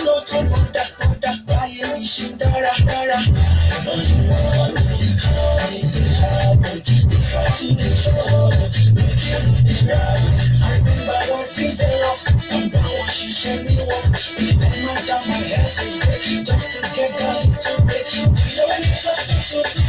No to bother, bother. Báyé mi ṣe dára, dára. I know you want me, how things dey happen. If I to dey trouble, make you no dey rabble. I remember when things dey rough, I'm down wọn ṣiṣẹ́ ní wọ́n. Really don't matter my every day, just to get that little bit. You know when it's up to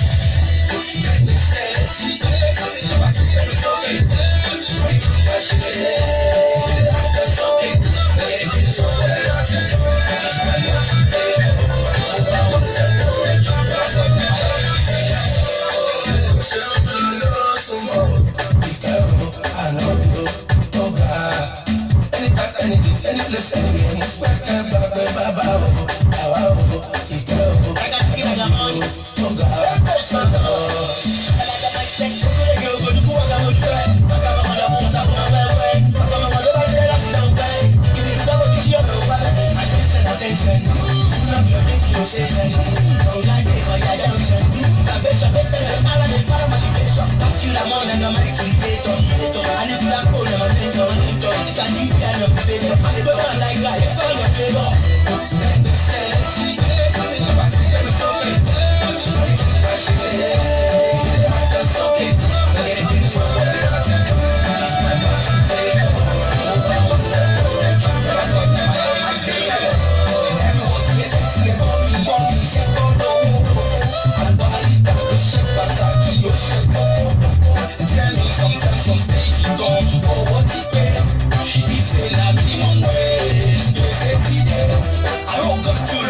Any place, anywhere, mo fẹ́ kẹ́ gbà pé bàbá o, àwa o, ìkẹ́ o, ọ̀gá o.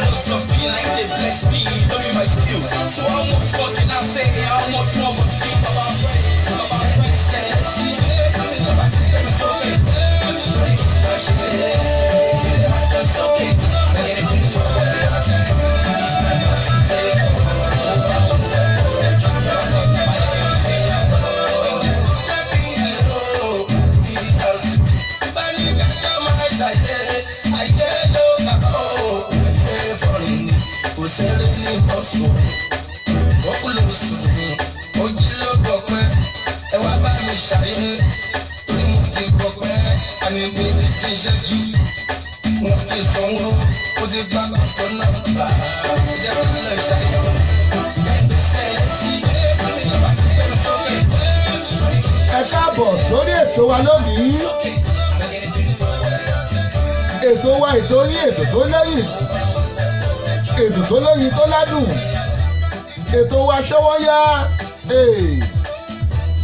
Bless me, don't be my skills. So how much more can I say? How much more must you think about praise? About praise? Ẹ wá bá mi ṣàyè torí mo ti gbọ́ pé àní bèbí ti ṣẹ́jú, wọ́n ti sanwó, mo ti gbà kọ́kọ́ nọ́mbà, jẹ́ ká lọ ṣàyẹ̀wò. Ẹgbẹ́sẹ̀ sí Ẹ káàbọ̀ sórí ètò wa lónìí, ètò wa, ètò yín, ètò tó lẹ́yìn, ètò tó lóyin tó ládùn, ètò wa Ṣọ́wọ́yá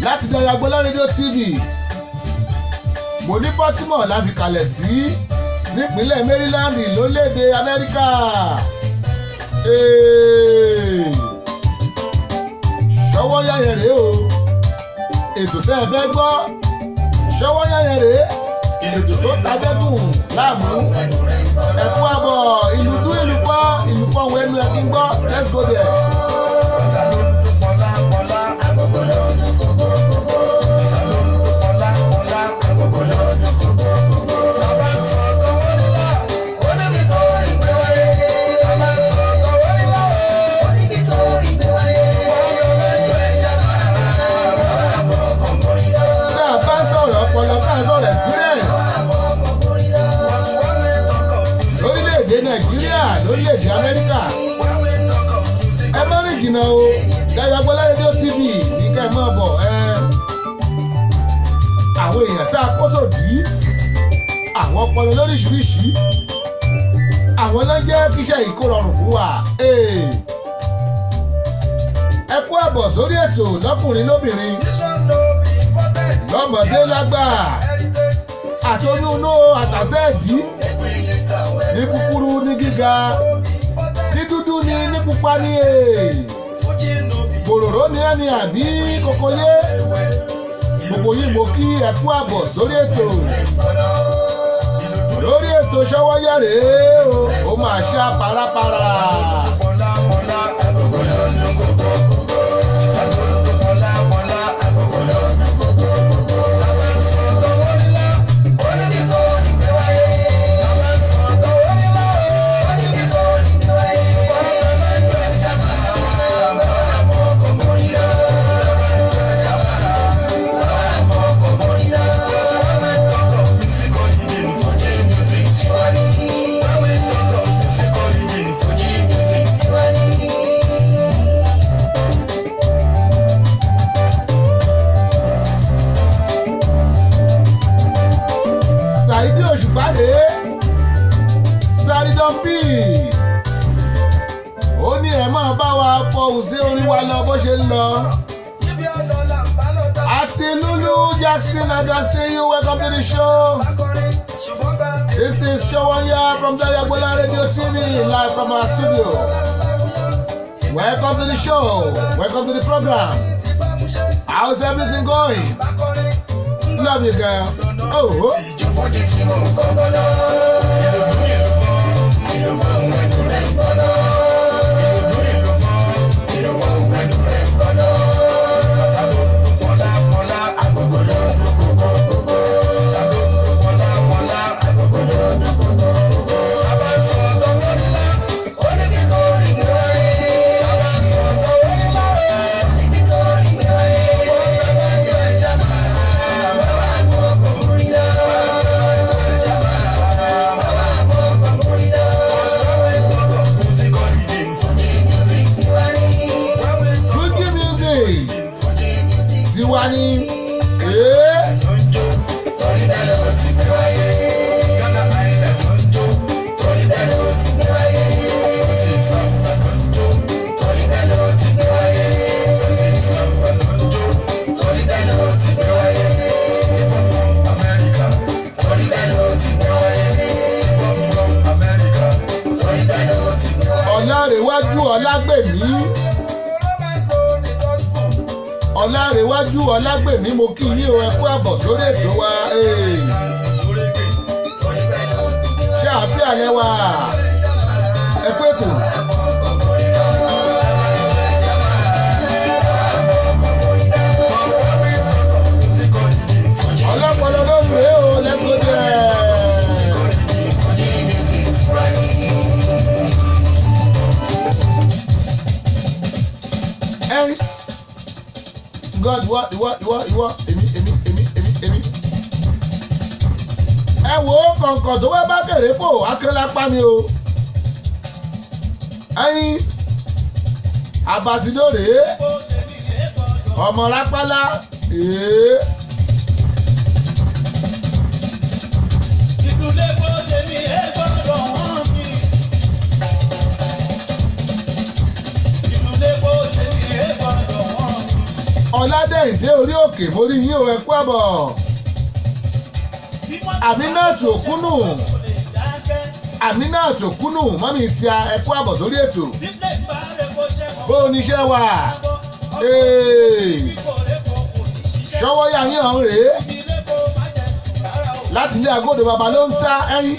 láti Dayo Agboola Radio TV. Mo ní Baltimore la fi kalẹ̀ sí nípínlẹ̀ Maryland, lórílẹ̀‐èdè Amẹ́ríkà. Ṣọ́wọ́yá yẹn rèé o, ètò tẹ́ ẹ fẹ́ gbọ́, Ṣọ́wọ́yá yẹn rèé, ètò tó tajẹ́gùn láàmú. Ẹ̀kú àbọ̀, ìlú dún, ìlú pọ́, ìlú pọ́ òun ẹnu ẹ̀ kí n gbọ́. Let's go there. Bàtà ló ń dún pọ́nlá pọ́nlá. Agogo ló ń dún kókókókó. Bàtà ló ń dún pọ́nlá pọ́nlá. Agogo ló ń dún kókókókó. Tàbá ń sọ tọwọ́ nílá. Ó níbi tó rí gbé wáyé. Tàbá ń sọ tọwọ́ nílá. Ó níbi tó rí gbé wáyé. Wọ́n yọ lọ́jọ́ ẹ̀ṣẹ̀ náà. Wọ́n á fọkàn borí lọ. Tá a bá sọ̀rọ̀ ọpọlọ, tá a sọ̀rọ̀ experience lórílẹ̀‐èdè Nàìjíríà, lórílẹ̀‐èdè Amẹ́ríkà, ẹ má rìn jìnnà o. Dayo Agboola Radio TV ní ká ẹ máa bọ̀. Ẹ àwọn èèyàn tá a kó sòdí, àwọn ọpọlọ lóríṣiríṣi, àwọn ló ń jẹ́ kíṣẹ́ yìí kó rọrùn fún wa. Ẹ kú àbọ̀ sórí ètò, lọ́kùnrin, lóbìnrin, lọ́mọdé, lágbà, àti oyún inú, àtàsẹ́ẹ̀dì, ní kúkúrú, ní gíga, ní dúdú, ní pupa, ní bòròró ní ẹni àbí kòkòyé, gbogbo yìí mo kí, ẹ kú àbọ̀ sórí ètò, lórí ètò Ṣọ́wọ́yá rèé o, ó máa ṣá parapara. Pọ́nlá pọ́nlá. Agogo ló ń dún kókókókó. Bàtà ló ń dún pọ́nlá pọ́nlá. Agogo ló ń dún kókókókó. Tàbá ń sọ tọwọ́ nílá. Ó níbi tó rí gbé wáyé. Tàbá ń sọ tọwọ́ nílá. Ó níbi tó rí gbé wáyé. Wọ́n yọ lọ́jọ́ ẹ̀ṣẹ̀ náà. Wọ́n á fọkàn borí lọ. Lọ́jọ́ ẹ̀ṣẹ̀ náà. Wọ́n á fọkàn borí lọ. When we talk of music, all you do, Fuji music tiwa ní. When we talk of lọ. Àti Lulu Jackson, I can see you. Welcome to the show. This is Showanya from Dayo Agboola Radio TV, live from our studio. Welcome to the show. Welcome to the program. How's everything going? Love you, girl. Oh. Ìjọba tí mo kọ́kọ́ lọ. Ìlú fún ẹnu rẹ̀ ń bọ̀. Ìlú fún ẹnu rẹ̀ ń bọ̀. Agogo ló ń dún kókókókó. Agogo ló ń dún kókókókó. Ó níbi tó rí mi wáyé. Ó níbi tó rí mi wáyé. Bàbá àgbọ̀kọ̀ múrí lọ. Bàbá àgbọ̀kọ̀ múrí lọ. Fuji music tiwa ní. Fuji music. Fuji music Tiwa ní. Eh? Torí bẹ́ẹ̀ ló ti gbé wáyé. Torí bẹ́ẹ̀ ló ti gbé wáyé. Torí bẹ́ẹ̀ ló ti gbé wáyé. Torí bẹ́ẹ̀ ló ti gbé wáyé. Torí bẹ́ẹ̀ ló ti gbé wáyé. Torí bẹ́ẹ̀ ló ti gbé wáyé. Ọ̀làrẹ̀wájú Ọlágbèmí. Ọ̀làrẹ̀wájú Ọlágbèmí, mo kí yín o, ẹ kú àbọ̀ sórí ètò wa. Eh. Torí bẹ́ẹ̀ ló ti gbé wáyé. Ṣé àbí àlẹ́ wa? Ẹ kú ètò. Ọlọ́pọ̀lọ́ ló ń rèé o, let's go there. Fuji music tiwa ní. Ẹyin God, ìwọ, ìwọ, ìwọ, ìwọ, èmi, èmi, èmi, èmi, èmi. Ẹ wo kọ̀ǹkọ̀ tó wá bá kèrè fò akẹ́lápá mi o. Ẹyin àbàsídò rèé, ọmọ rápálá èé. Ìdúlé kó tèmi ẹ gbọ́dọ̀ wọ́n mi. Ìdúlé kó tèmi ẹ gbọ́dọ̀ wọ́n mi. Ọ̀làdẹ̀yìndé orí òkè, mo rí yín o, ẹ kú àbọ̀. Aminat Òkúnnù, Aminat Òkúnnù, mummy tí a, ẹ kú àbọ̀ sórí ètò. Bó o níṣẹ́ wà? Ṣọwọ́ yà yín ọ̀hún rèé láti ilé agodo bàbá ló ń ta ẹyin.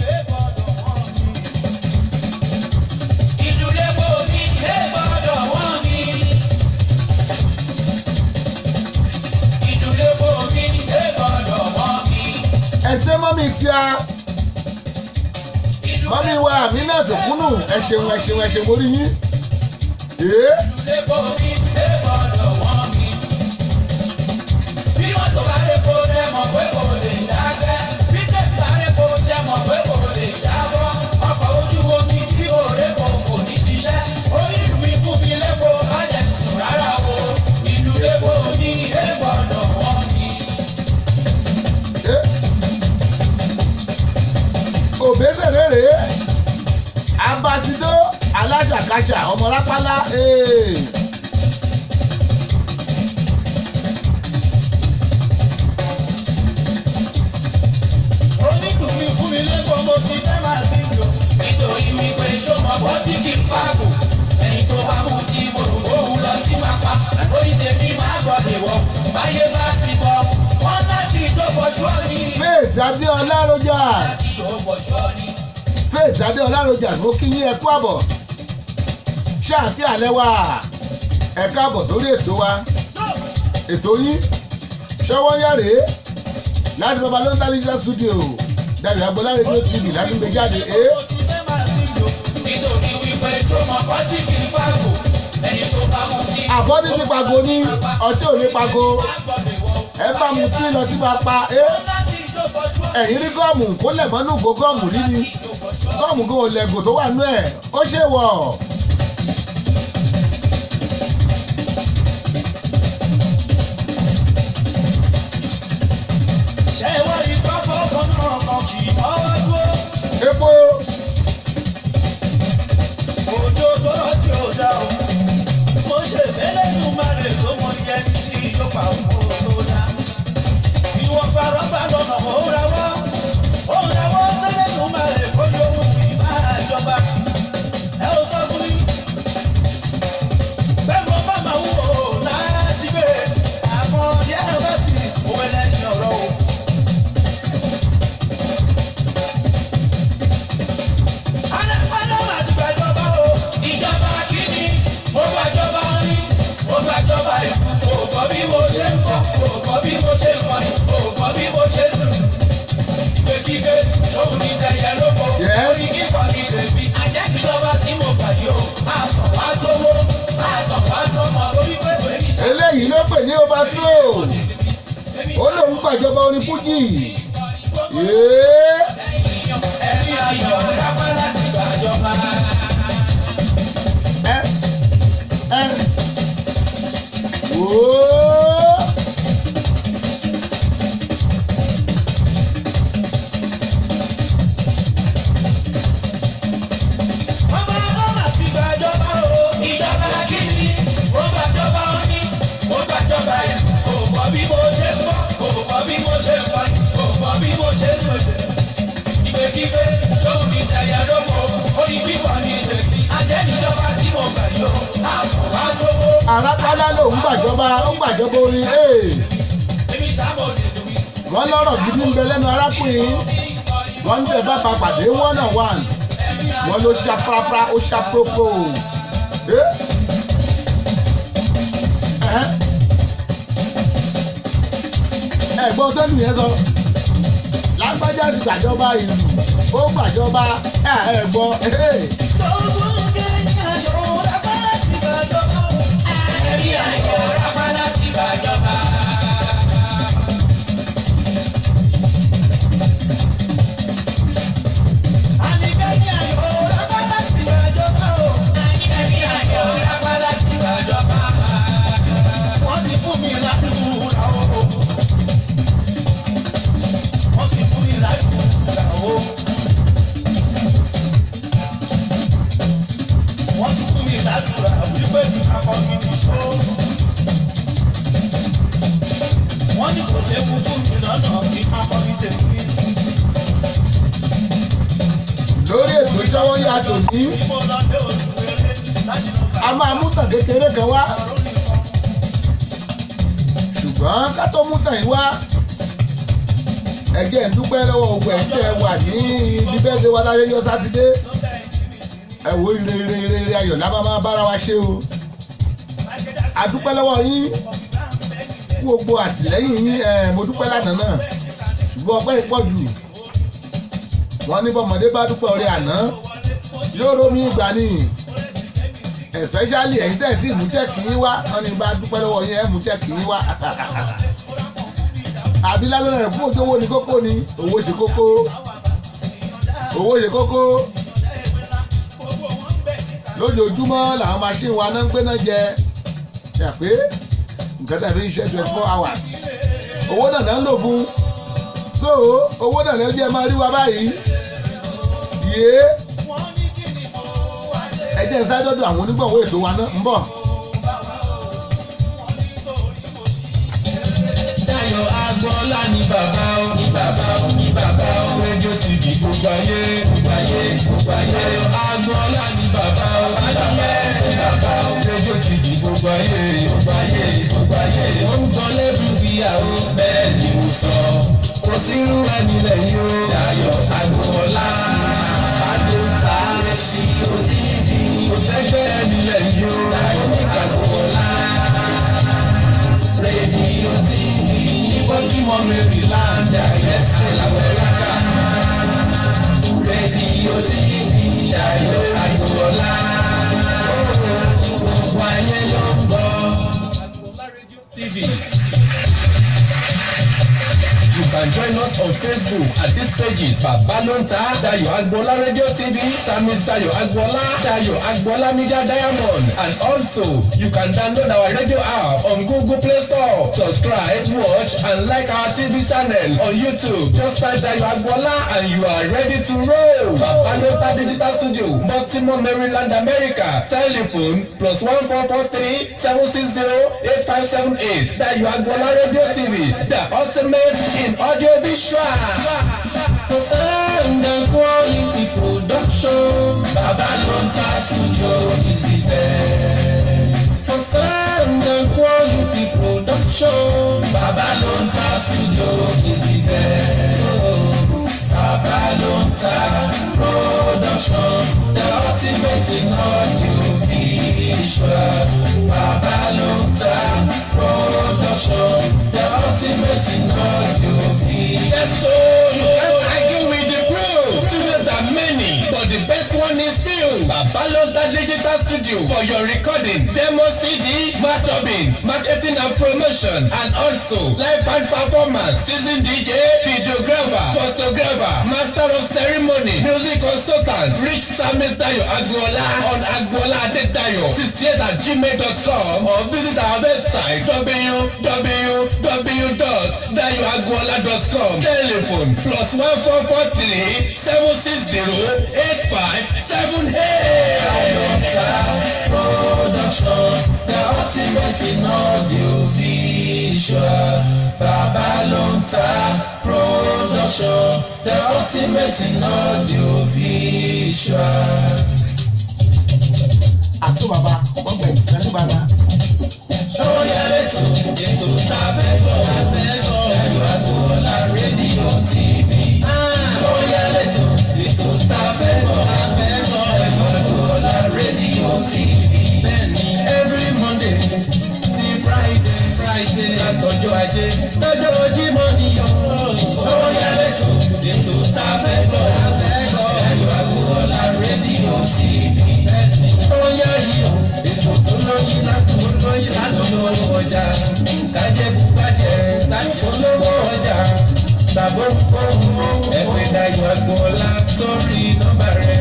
Ìdúlé kó mi ẹ gbọ́dọ̀ wọ́n mi. Ìdúlé kó mi ẹ gbọ́dọ̀ wọ́n mi. Ẹsẹ̀ mummy tí a, mummy wa Aminat Òkúnnù, ẹ ṣeun, ẹ ṣeun, ẹ ṣeun, mo rí yín. Ìdúlé kó mi ẹ gbọ́dọ̀ wọ́n mi. Bí mọ́tò bá lè kó jẹ́ mọ̀ pé kò lè dákẹ́. Bí tẹ̀sí bá lè kó jẹ́ mọ̀ pé kò lè jábọ́. Ọkọ̀ ojú omi bí kò rè kò kò ní ṣiṣẹ́. Orí ìlú mi fún mi lẹ́kọ̀ọ́ má jẹ́ sùn rárá o. Ìlú lẹ́kọ̀ọ́ mi ẹ gbọ́dọ̀ wọ́n mi. Òbésèré rèé, abatidó alájàkáṣà, ọmọ rápálá. Onídùú mi fún mi lẹ́kọ̀ọ́ mo ti fẹ́ máa sí lò. Nítorí wípé ṣó mọ̀ bọ́ sí kí n pàgò. Ẹni tó bá mú sí mo rò óun lọ sí máa pa. Orí tèmi máa gbọ́dọ̀ wọ̀. Báyé bá ti bọ̀. Wọ́n láti tó fọṣọ́ ni. Faith Adéọlá Rogers. Láti tó fọṣọ́ ni. Faith Adéọlá Rogers, mo kí yín, ẹ kú àbọ̀. Ṣáàkì àlẹ́ wa, ẹ káàbọ̀ sórí ètò wa, ètò yín ṣọwọ́ yàrá láti Babalonta Digital Studio, Dayọ̀ Agboola Radio TV láti gbé jáde. Mo ti fẹ́ máa sí lò. Nítorí wípé ṣó mọ̀ bọ́ sí kí n pàgò. Ẹni tó bá mú sí. Àbọ̀dí ti pàgò ní ọtí ò ní pàgò. Ẹ bá mu tí lọ sí máa pa ẹ. Ẹ̀yìn rí gum kó lẹ̀ mọ́nú ìgò gum rí ni gum gan ò lẹ̀gò tó wà nú ẹ̀ ó ṣe wọ̀. Ṣé wọ́n rí pápá ọkọ̀ náà kan kì í fọwọ́ dúró? Epo. Òjò tó rọ̀ tí ò dá o. Mo ṣe fẹ́lẹ́ nù máa rè tó gbọ́, kò gbọ́ bí mo ṣe ń kọrin, kò gbọ́ bí mo ṣe ń dùn. Ìgbèkígbé, ṣòun ní tẹ̀yẹ lóko. Yes. Orí kíkọ ní tèmi. Àjẹ́kìjọba tí mo gbà yìí o. Máa sàn wá sówó, máa sàn wá sọ́mọ lórí pé èmi ṣe. Eléyìí ló pè ní overthrow. Ó lóun gbàjọba orin fújì. Yéé. Ẹ̀rí ayọ̀ rápá láti gbàjọba. Ẹ ẹ wòó. Ọmọ ọmọ ti gbàjọba o. Ìjọba kìíní, ó gbàjọba oní, ó gbàjọba ẹ̀. Kò gbọ́ bí mo ṣe ń bọ̀, kò gbọ́ bí mo ṣe ń fa, kò gbọ́ bí mo ṣe ń lòdì. Ìgbèkígbé, ṣóun ní ṣẹ̀yẹ lóko, ó ní bíbọ̀ ní ìṣèkí. Àjẹ́níjọba tí mo gbà yìí o, á sàn wá sówó. Arápálá lòun gbàjọba, ó gbàjọba orin ee. Èmi sábò dèdè wí. Wọ́n lọ́rọ̀ gidi ń bẹ lẹ́nu arákùnrin. Wọ́n ń tẹ bàbá pàdé one on one. Wọ́n ló ṣá prapra, ó ṣá propo. Eh? Ẹ̀hẹ́n. Ẹ̀gbọ́n tẹ́lù yẹn sọ. Lágbájá ti gbàjọba ìlú, ó gbàjọba ẹ̀gbọ́n. Ẹ̀rí ayọ̀ rápá láti gbàjọba. Ẹ̀rí ayọ̀ rápá láti gbàjọba. Wọ́n ti fún mi ládùúrà o. Wọ́n ti fún mi ládùúrà o. Wọ́n ti fún mi ládùúrà wípé mi akọ mi ní ṣó. Wọ́n ní kò séwu fún mi lọ́nà kí akọ mi tèmi. Lórí ètò ìṣọwọ́ yá tòní, Tí mo lọ dé òṣùwèrè láti lọ bá a máa mú tàn kékeré kan wá. Ṣùgbọ́n ká tó mú tàn yín wá, ẹ jẹ́ n dúpẹ́ lọ́wọ́ ogun ẹ̀ tẹ́ ẹ wà ní ibi bẹ́ẹ̀ ṣe wá láyé yọ Sátidé. Ẹ wo ire ire ire ire ayọ̀ lábá máa bára wa ṣe o. A dúpẹ́ lọ́wọ́ yín fún gbogbo àtìlẹ́yìn yín. Ẹ mo dúpẹ́ lánàá náà, ṣùgbọ́n ọpẹ́ yìí pọ̀ jù. Wọ́n ní bọ́mọdé bá dúpẹ́ orí àná yóò rómi ìgbà ni, especially ẹ̀yin tẹ̀ tí mú chẹ́ẹ̀kì yín wá. Wọ́n ní bá dúpẹ́ lọ́wọ́ yín, ẹ̀ mú chẹ́ẹ̀kì yín wá. Àbí lásán rẹ̀ fún òjò owó ni kókó ni. Owó ṣe kókó, owó ṣe kókó. Lójoojúmọ́ làwọn machine wa náà ń gbé náà jẹ ṣe pé nǹkan tàbí iṣẹ́ 24 hours, owó náà náà ń lò fún. So owó náà ló jẹ́ máa rí wa báyìí yé. Ẹ jẹ́ n sáré dọ́dọ̀ àwọn onígbọ̀wọ́ ètò wa náà ń bọ̀. Dayọ̀ Agboola ní bàbá ó, ní bàbá ó, ní bàbá ó. Rédíò TV gbogbo ayé, gbogbo ayé, gbogbo ayé. Dayọ̀ Agboola ní bàbá ó, ní bàbá ó, ní bàbá ó. Rédíò TV gbogbo ayé, gbogbo ayé, gbogbo ayé. Ó ń gbọ́ lẹ́bùbíyà ó, bẹ́ẹ̀ ni mo sọ. Kò sí irú ẹni lẹ́yìn ó. Dayọ̀ Agboola. Adóta rédíò TV. Kò sẹ́gbẹ́ ẹni lẹ́yìn ó. Dayọ̀ Agboola. Rédíò TV ní Baltimore, Maryland, ẹ̀sẹ̀ l'Amẹ́ríkà. Rédíò TV Dayọ̀ Agboola. Gbogbo ayé ló ń gbọ́. Agboola Radio TV. You can join us on Facebook at these pages: Babalonta Dayo Agboola Radio TV, Samis Dayo Agboola, Dayo Agboola Media Diamond, and also you can download our radio app on Google Play Store. Subscribe, watch, and like our TV channel on YouTube. Just type Dayo Agboola and you are ready to roll. Babalonta Digital Studio, Baltimore, Maryland, America. Telephone +1 443 760 8578. Dayo Agboola Radio TV, the ultimate in audio visual. For sound and quality production, Baba Lonta Studio is the best. For sound and quality production, Baba Lonta Studio is the best. Baba Lonta Production, the ultimate in audio visual. Baba Lonta Production. ultimate in audio visual. Yes, so you can't argue with the proof. Studios are many, but the best one is still Babalonta Digital Studio for your recording, demo CD, mastering, marketing and promotion, and also live band performance, season DJ, videographer, photographer, master of ceremony, music consultant. Reach Samis Dayo Agboola on agboola adedayo 68@gmail.com or visit our website, www.dayoagboola.com. Telephone +1 443 760 8578. Production, the ultimate in audio visual. Babalonta Production, the ultimate in audio visual. Àtó bàbá wọ́n gbẹ̀yìn sẹ́ni bàbá. Ṣọ́yà lẹ́tọ̀, ètò tá a fẹ́ gbọ́, a fẹ́ gbọ́. Dayo Agboola rédíò TV. Ṣọ́yà lẹ́tọ̀, ètò tá a fẹ́ gbọ́, a fẹ́ gbọ́. Dayo Agboola rédíò TV. Bẹ́ẹ̀ni, every Monday ti Friday, Friday, látọjọ́ Ajé lọ́jọ́ Jímọ̀ níyọ̀. Ṣọ́yà lẹ́tọ̀, ètò tá a fẹ́ gbọ́, a fẹ́ gbọ́. Dayo Agboola rédíò TV. Bẹ́ẹ̀ni, ṣọ́yà yìí o, ètò tó lóyin látò lóyin látò lówó ọjà kájẹ́ bùbájẹ́ láti olówó ọjà tàbó ẹgbẹ́ Dayọ̀ Agboola sórí nọ́mbà rẹ̀,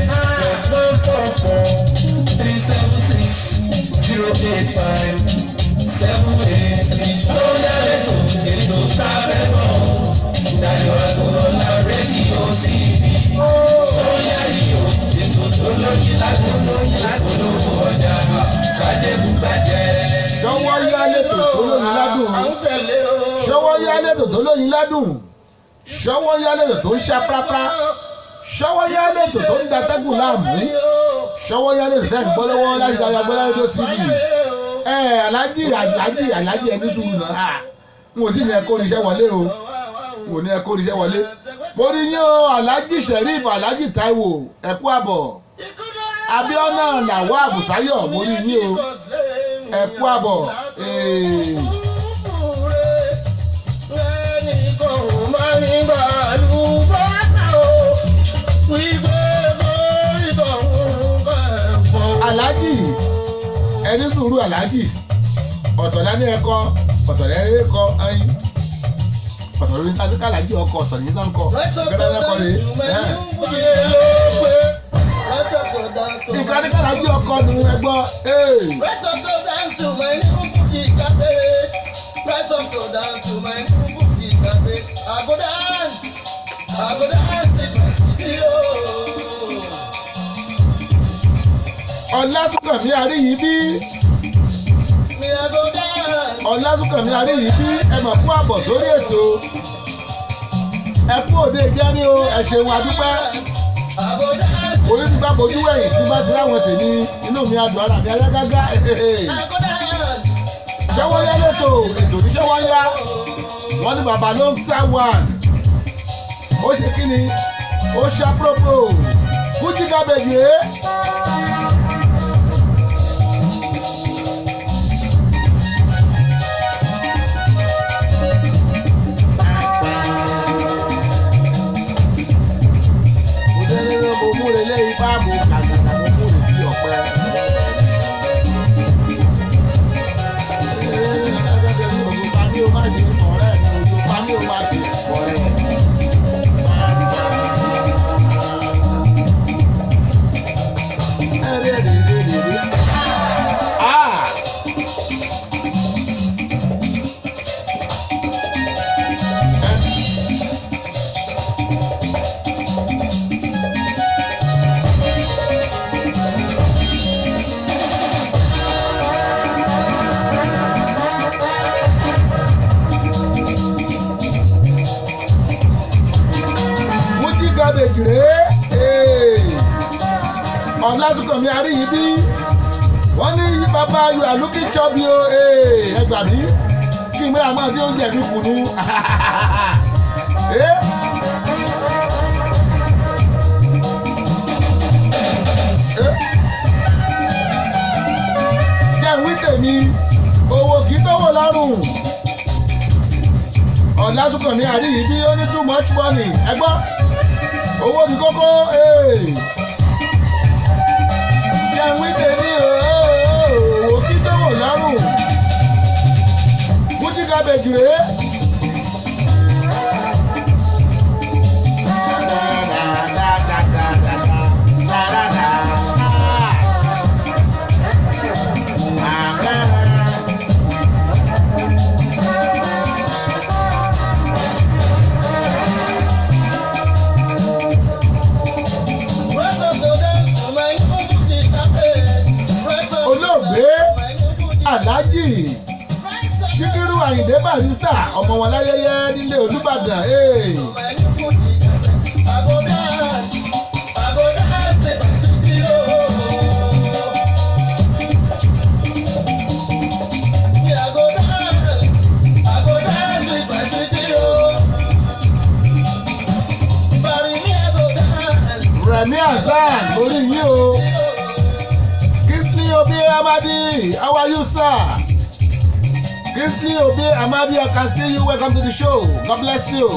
+1 443 760 8578. Ṣọ́yà lẹ́tọ̀, ètò tá a fẹ́ gbọ́, Dayọ̀ Agboola rédíò TV. Ṣọ́yà yìí o, ètò tó lóyin látò lóyin látò lówó ọjà kájẹ́ bùbájẹ́. Ṣọwọ́ yá lẹ́tò tó lóyin ládùn. Ṣọwọ́ yá lẹ́tò tó lóyin ládùn. Ṣọwọ́ yá lẹ́tò tó ń ṣá prápra. Ṣọwọ́ yá lẹ́tò tó ń datẹ́gùn láàmú. Ṣọwọ́ yá lẹ́tò tẹ́ ń gbọ́ lọ́wọ́ láti Dayo Agboola rédíò TV. Ẹ alájì, alájì, alájì, ẹni sùúrù náà. N ò tí ní ẹ kó iṣẹ́ wọlé o, n ò ní ẹ kó iṣẹ́ wọlé. Mo rí yín o, Alájì Sheriff, Alájì Taiwo, ẹ kú àbọ̀. Abiona làwọ̀ Àbùsáyọ̀, mo rí yín o, ẹ kú àbọ̀. Ee. Alájì, ẹni sùúrù, alájì. Ọ̀tọ̀ lání ẹ̀kọ́, ọ̀tọ̀ lẹ́rí ẹ̀kọ́ ẹyin, ọ̀tọ̀ lórí ní kálájì ọkọ̀, ọ̀tọ̀ ní tán kọ ìkànnì ẹ̀kọ́ rèé. Ìkànnì kálájì ọkọ̀ nù ẹgbọ́. Rise up to dance to my new Fuji cafe. Rise up to dance to my new Fuji cafe. I go dance, I go dance in my city, oh. Ọlásùnkànmí Àríyìnbí. Me I go dance. Ọlásùnkànmí Àríyìnbí, ẹ mọ̀ fún àbọ̀ sórí ètò. Ẹ kú òde jẹ́rí o, ẹ ṣeun, adúpẹ́. I go dance. Orí ti bá bojú wẹ̀yìn tí bá ti ráwọn tèmi, inú mi adùn, ara mi ayá gágá. I go dance. Ṣẹ́wọ́yá lẹ́tọ̀, ètò ní ṣẹ́wọ́yá. Wọ́n ní bàbá ló ń ta one, ó ṣe kí ni, ó ṣá própro fújì kábẹ́jì ẹ́. Mo délé, mo múre lé ifá, mo kàkàkà, mo múre bí ọ̀pẹ. Òṣùpá mi ò má ṣe ọ̀rẹ́ mi, òṣùpá mi ò má ṣe ọ̀rẹ́ mi. Ah! Fuji garbage rèé. Ọ̀làsùnkànmí Àríyìnbí, wọ́n ní bàbá, you are looking chubby o. Ẹ gbà mí, kí n gbé àmọ́ tí oúnjẹ mi kùnú. Eh? Eh? Jẹ́ ń wí tèmi, owó kì í tówó lọ́rùn. Ọ̀làtúnkànmí Àríyìbí ó ní too much money. Ẹ gbọ́, owó ní kókó. Jẹun wí tèmi o, òwò kí tó wò lọ́rùn. Fuji Cabbage rèé. Rise up to dance to my new Fuji cafe. Rise up to Olóògbé dance to my new Fuji. Alhaji Rise up to Síkírù Àyìndé Barrister, ọmọ wọn láyẹyẹ nílé Olúbàdàn. my new Fuji cafe. I go dance, I go dance with my city, oh. Me, I go dance with my city, oh. Bari me, I go dance. Rẹ̀mí Hasan, orí yín o. Kingsley Obi Amadi, how are you, sir? Kingsley Obi Amadi, I can see you. Welcome to the show. God bless you.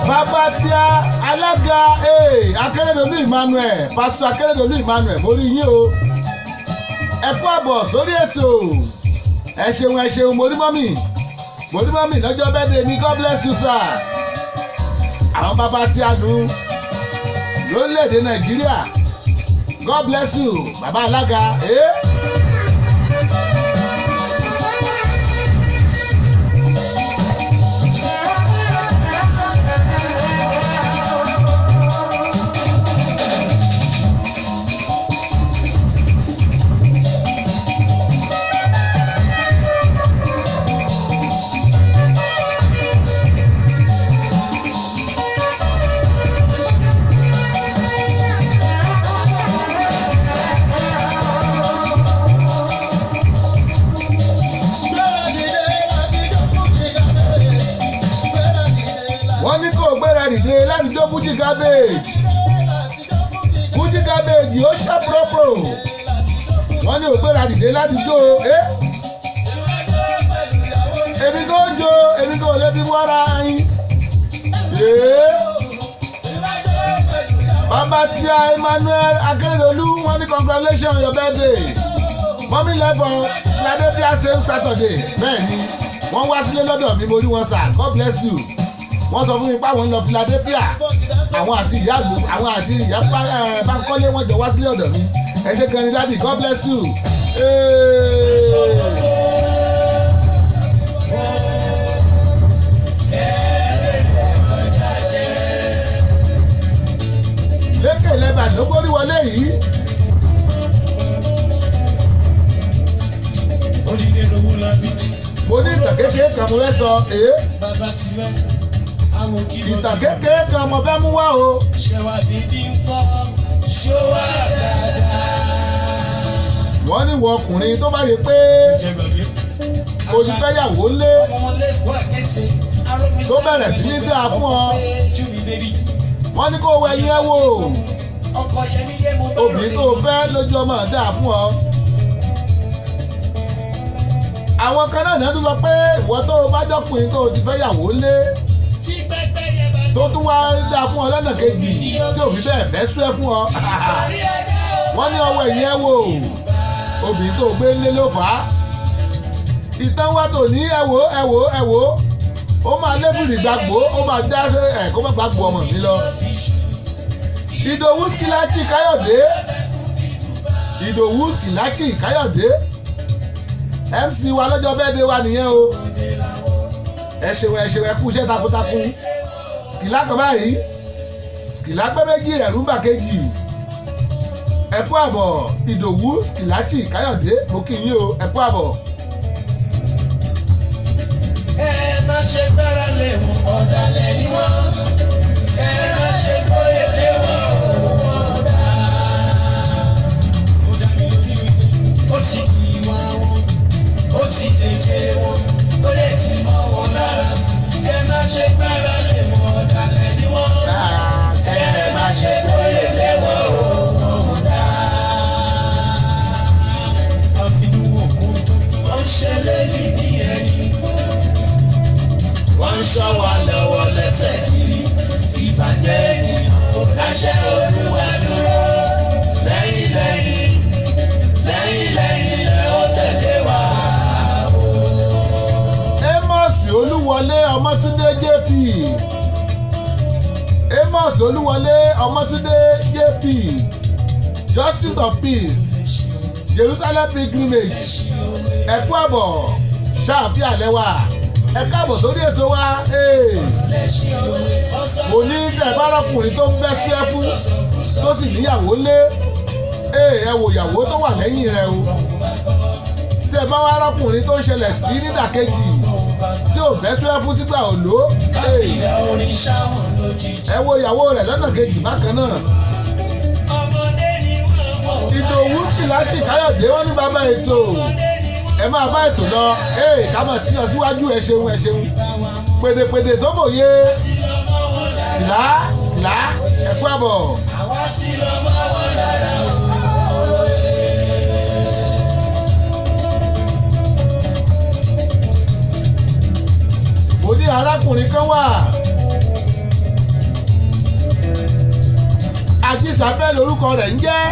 Bàbá tí a alága Akérèdọ́lù Emmanuel, Pásítọ̀ Akérèdọ́lù Emmanuel, mo rí yín o. Ẹ kú àbọ̀ sórí ètò. Ẹ ṣeun, ẹ ṣeun. Mo rí mọ́mì, mo rí mọ́mì lọ́jọ́ birthday mi. God bless you, sir. Àwọn bàbá tí a nù lórílẹ̀‐èdè Nàìjíríà, God bless you, bàbá alága. Gbéra dìde láti jó Fuji cafe. Gbéra dìde láti Wọ́n ní kó gbéra dìde láti jó Fuji Cabbage. láti jó Fuji. Fuji Cabbage ó ṣàpòròpò. Wọ́n ní ò gbéra dìde láti jó. Èmi kò jó, èmi kò lè fi wára yín. Bàbá tí a Emmanuel Akérèdọ́lù, wọ́n ní congratulations on your birthday. Mọ́mí lẹ́fọ̀n Philadelphia same Saturday. Bẹ́ẹ̀ ni, wọ́n wá sílé lọ́dọ̀ mi, mo rí wọn sà. God bless you. Wọ́n sọ fún mi pé àwọn ń lọ Philadelphia. Àwọn àti ìyá àgbò, àwọn àti ìyá Bánkọ́lé, wọ́n jọ wá sílé ọ̀dọ̀ mi. Ẹ ṣé gan ni, daddy. God bless you. Hey. Lékè lẹ́bàá ló gbórí wọlé yìí. Onílé lówó lábí. Mo ní ìtàn kékeré kan mo fẹ́ sọ èé. Bàbá tiwẹ́, àwọn kí ló Ìtàn kékeré kan mo fẹ́ mú wá o. Ṣẹ̀wá bíbí ń kọ́, ṣó wà dáadáa. Wọ́n ní wọ ọkùnrin tó bá yẹ pé Jẹ́ gbàgbé. o ti fẹ́yàwó lé Ọmọ wọn lẹ́kọ̀ọ́ àkẹ́tì, arómi tó bẹ̀rẹ̀ sí ní dáa fún ọ. Júmi bébí. Wọ́n ní kó wọ ẹyin ẹ wò. Ọkọ Yẹmí yé mo bá Obìnrin tó o fẹ́ lójú ọmọ dáa fún ọ. Àwọn kan náà tún sọ pé ìwọ tó o bá jọkùnrin tó o ti fẹ́ yàwó lé, Tí pẹ́pẹ́ yẹ bá tó tún wá dáa fún ọ lọ́nà kejì tí òbí bẹ́ẹ̀ fẹ́ sú ẹ fún ọ, wọ́n ní ọwọ́ ẹ̀yìn ẹ wò, obìnrin tó gbé ńlé ló fà á. Ìtàn wa tò ní, ẹ wò, ẹ wò, ẹ wò, ó máa lébùrì gbàgbó, ó máa dá ẹ kó má gbàgbó ọmọ mi lọ. Ìdòwú Skilachi Káyọ̀dé, Ìdòwú Skilachi Káyọ̀dé, MC wa lọ́jọ́ bẹ́ẹ̀ dé wa nìyẹn o. Ẹ ṣeun, ẹ ṣeun, ẹ kú iṣẹ́ takuntakun. Skila kan báyìí, skila pẹ́ méjì, ẹ̀rú bà kejì. Ẹ kú àbọ̀, Ìdòwú Skilachi Káyọ̀dé, mo kí yín o, ẹ kú àbọ̀. Ẹ má ṣe gbára lé wọn, ọ̀dàlẹ̀ ni wọ́n. Ẹ má ṣe gbóyè lé wọn, wọn ò dáa. Ó dá mi lójú, ó ti di ìwà wọn, ó ti lè jẹ wọn, ó lè ti mọ wọn lára. Ẹ má ṣe gbára lé wọn, ọ̀dàlẹ̀ ni wọ́n. Ẹ má ṣe gbóyè lé wọn, wọn ò dáa. Àfinú òkú wọ́n ń ṣe lẹ́yìn ní ẹni, wọ́n ń ṣọ́ wa lọ́wọ́ lẹ́sẹ̀ kiri. Ìbàjẹ́ ènìyàn kò dáṣẹ́ Olúwa dúró. Lẹ́yìn lẹ́yìn lẹ́yìn lẹ́yìn lẹ́ ó tẹ̀lé wa. Amos Olúwọlé Ọmọtúndé JP, Amos Olúwọlé Ọmọtúndé JP, Justice of Peace, Jerusalem Pilgrimage, ẹ kú àbọ̀, ṣáàfíà lẹ́wà, ẹ káàbọ̀ sórí ètò wa. Ee. Mo ní tẹ̀ bá rọ́kùnrin tó ń bẹ́ sí ẹ fún tó sì níyàwó lé, ẹ wò ìyàwó tó wà lẹ́yìn rẹ o. Tẹ̀ bá wá rọ́kùnrin tó ń ṣẹlẹ̀ sí nídàkejì tí ò bẹ́ sí ẹ fún títà ò lò, Ìyá oníṣàwọn lójijì. ẹ wo ìyàwó rẹ̀ lọ́nà kejì bákan náà. Ọmọdé ni wọ́n mọ̀. Ìdòwú Skilachi Káyọ̀dé, wọ́n ní bàbá ètò, ẹ máa bá ètò lọ. Ká máa tí lọ síwájú. Ẹ ṣeun, ẹ ṣeun, pèdèpèdè tó mòye. Skila, Skila, ẹ kú àbọ̀. Àwa ti lọ mọ́ wọn lára o. Mo ní arákùnrin kan wà, Ajísafẹ́ lórúkọ rẹ̀ ń jẹ́.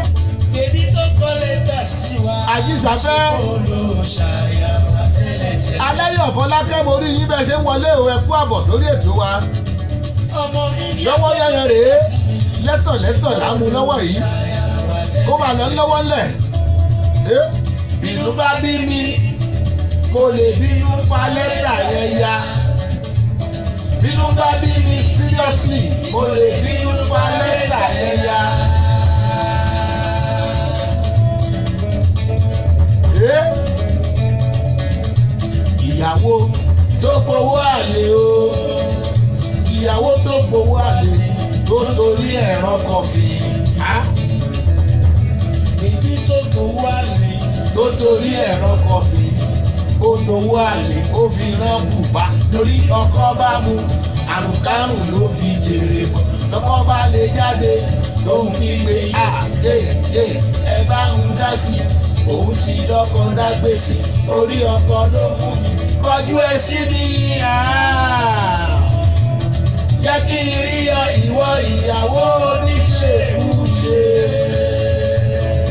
Bèbí tó kọ lẹ́tà sí wa. Ajísafẹ́. Olùṣàyàwó tẹ́lẹ̀tẹ́lẹ̀. Aláyọ̀ Fọlákẹ́, mo rí yín bẹ́ẹ̀ ṣe ń wọlé o, ẹ kú àbọ̀ sórí ètò wa. Ọmọ India. Lọ́wọ́ yẹn rèé, lẹ́sọ̀ lẹ́sọ̀ là ń mú lọ́wọ́ yìí, kó máa lọ lọ́wọ́ ńlẹ̀. Bínú bá bí mi, mo lè bínú fa lẹ́tà yẹn ya. Bínú bá bí mi, seriously, mo lè bínú fa lẹ́tà yẹn ya. Ìyàwó tó gbowó àlè o, ìyàwó tó gbowó àlè tó torí ẹ̀rọ kọfì. Bèbí tó gbowó àlè. Tó torí ẹ̀rọ kọfì, ó lówó àlè, ó fi rán bùbá lórí ọkọ bá mu àrùnkárùn ló fi jèrè bọ̀ lọ́kọ́ bá lè jáde lóhùn kígbe à yé yé, ẹ bá ń dá sí i, òun ti dọ́kọ̀ dá gbèsè orí ọkọ ló mú mi kọjú ẹ sí mi, jẹ́ kí n rí ọ, ìwọ ìyàwó oníṣègùṣe.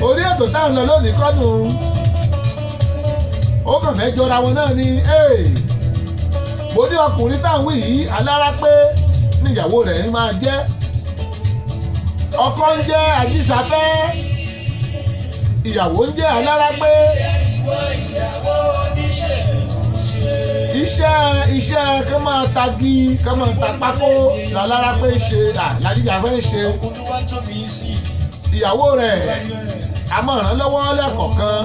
Orí ètò táwọn lọ lónìí kọ́nù, ó kàn fẹ́ jọra wọn náà ni. Mo ní ọkùnrin táwọn wí yìí, alára pé níyàwó rẹ̀ ń máa jẹ́, ọkọ ń jẹ́ Àjíṣafẹ́, ìyàwó ń jẹ́ alára pé. Iṣẹ́ kí máa tagi, kí máa ta pákó lálára pé ń ṣe làjíṣafẹ́ ń ṣe. Ìyàwó rẹ̀ a máa ràn lọ́wọ́ lẹ́kọ̀ọ̀kan.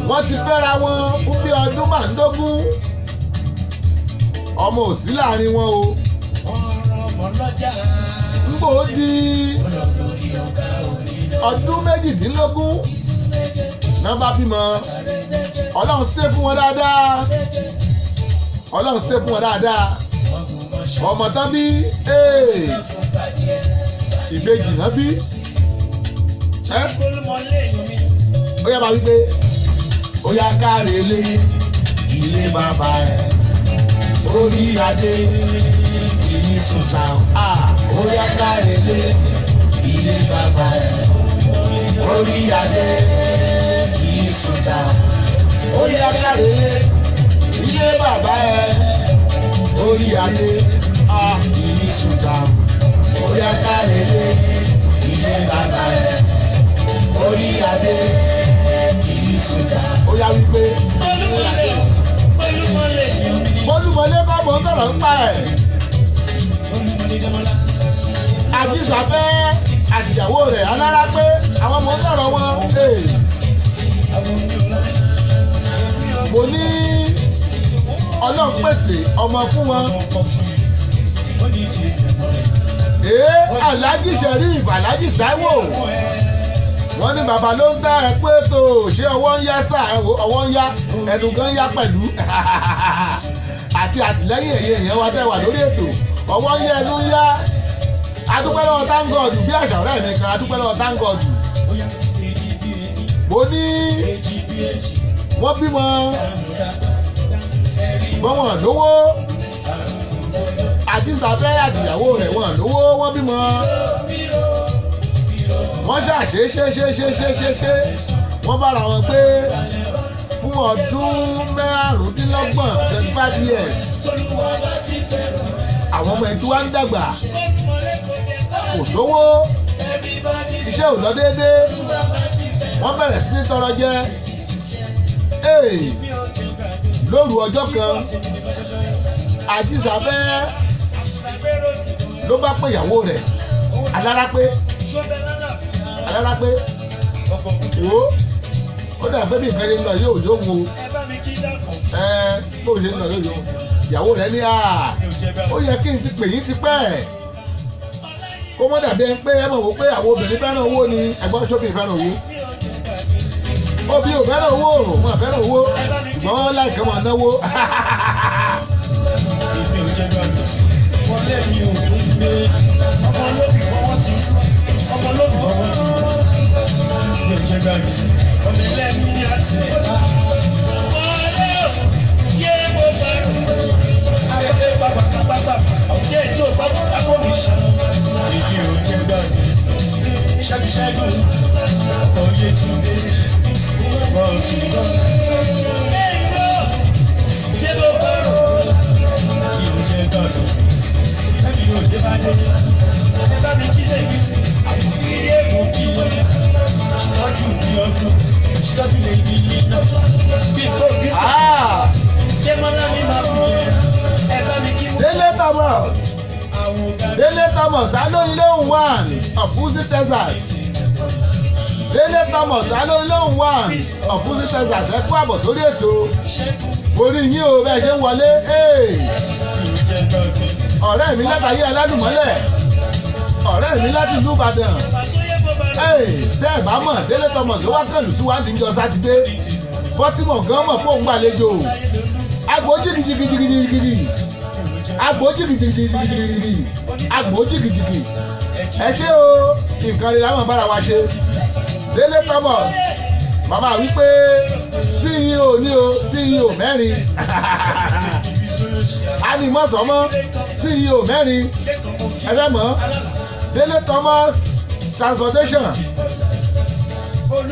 Wọ́n ti fẹ́ra wọn fún bí ọdún 15, ọmọ ò sí láàrin wọn o. Ń bò ó di ọdún 18 náà bá bímọ. Ọlọ́run ṣe fún wọn dáadáa, Ọlọ́run ṣe fún wọn dáadáa. Ọmọ tán bí. Ìbejì náà bí ẹ́. Ó yá, máa wí pé ó yá, káre lé ilé bàbá ẹ̀, orí adé kì í sùn ta. Ó yá, káre lé ilé bàbá ẹ̀, orí adé kì í sùn ta. Ó yá, káre lé ilé bàbá ẹ̀, orí adé kì í sùn ta. Ó yá, káre lé ilé bàbá ẹ̀, orí adé kì í sùn ta. Ó yá, wípé Bólúmọlé kọ́ mọ̀ ń sọ̀rọ̀ ń pa ẹ̀. Àjíṣàfẹ́ àtìyàwó rẹ̀ alára pé àwọn ọmọ ń sọ̀rọ̀ wọn. Mo ní Ọlọ́run pèsè ọmọ fún wọn. Ee, Alhaji Sheriff, Alhaji Taiwo, wọ́n ní bàbá ló ń dá ẹ pé tó ṣé ọwọ́ ń yá sà. Ọwọ́ ń yá, ẹnu gan yá pẹ̀lú àti àtìlẹ́yìn ẹ̀yẹ èèyàn wa tẹ́ wà lórí ètò. Ọwọ́ ń yá, ẹnu ń yá. Adúpẹ́ lọ́wọ́ thank God. Bí àṣà ọ̀rẹ́ mi kan, adúpẹ́ lọ́wọ́ thank God. Mo ní wọ́n bímọ, ṣùgbọ́n wọn lówó. Àdìsàfẹ́ àtìyàwó rẹ̀, wọn lówó. Wọ́n bímọ, wọ́n ṣàṣe ṣe ṣe ṣe ṣe ṣe ṣe. Wọ́n bára wọn pé fún ọdún 25, 25 years. Àwọn ọmọ ẹ̀tí wa ń dàgbà, kò sówó, iṣẹ́ ò lọ déédéé. Wọ́n bẹ̀rẹ̀ sí ní tọrọ jẹ. Lóru ọjọ́ kan, Àjíṣàfẹ́ ló bá pè ìyàwó rẹ̀ alára pé, "Alára pé, wò ó dà pé bí nǹkan ṣe ń lọ yóò yóò wo ẹ bó ṣe ń lọ yóò yóò." Ìyàwó rẹ̀ ní, "À, ó yẹ kí n ti pè yín ti pẹ́." Kó mọ́ dàbí ẹni pé ẹ mọ̀ wò pé àwọn obìnrin fẹ́ràn owó ni. Ẹ̀gbọ́n sóbì fẹ́ràn owó, obì ò fẹ́ràn owó, wọn fẹ́ràn owó, ṣùgbọ́n láìka wọn náwó. Èmi ò jẹ́ gbàgbé wọlé, mi ò ní gbé ọmọ olóbì fọwọ́ ti, ọmọ olóbì fọwọ́ ti. Mi ò jẹ́ gbàgbé ọmọ ẹlẹ́mí ní àtẹ̀. Wọlé o, yé mo bá rò. Ayọ̀dé bàbá bàbá jẹ́ ètò bàbá àpò mi ṣá. Èmi ò jẹ́ gbàgbé ṣẹ́gun ṣẹ́gun ọkọ̀ Yétúndé bọ́ọ̀sì. Yé mo bá rò. Mi ò jẹ́ gbàgbé ẹ̀mí ò dé bá dé. Ẹ bá mi kí lèmi kí èèmù kí ṣìtọ́jú mi ọdún ṣìtọ́jú lè di nínà bí kò bí sọ. Démọ́lá mi máa kú yẹn. Ẹ bá mi kí mú. Délé Thomas. Àwọn ọ̀gá. Délé Thomas Alóyinlóhùn one of Houston, Texas. Délé Thomas Alóyinlóhùn one of Houston, Texas, ẹ kú àbọ̀ sórí ètò. Orí yín o, bẹ́ẹ̀ ṣe ń wọlé. Mi ò jẹ́ gbàgbé. Ọ̀rẹ́ mi látàyé aládùmọ́lẹ̀, ọ̀rẹ́ mi láti ìlú Ìbàdàn. Fàṣọyé mo bá rò. Tẹ́ ẹ̀ bá mọ̀, Délé Thomas ló wá kàlù sí wádìí níjọ́ Sátidé. Bọ́tímọ̀ gan mọ̀ fóun gbàlejò. Agbo jìgìjìgìjìgìjì, agbo jìgìjìgìjìgìjì, agbo jìgìjìgì. Ẹ ṣé o, nǹkan rẹ̀ láwọn bára wa ṣe. Délé Thomas, màmá wípé CEO ní o, CEO mẹ́rin animọ́sọ́mọ́, CEO mẹ́rin. Ẹ fẹ́ mọ̀, Délé Thomas Transportation,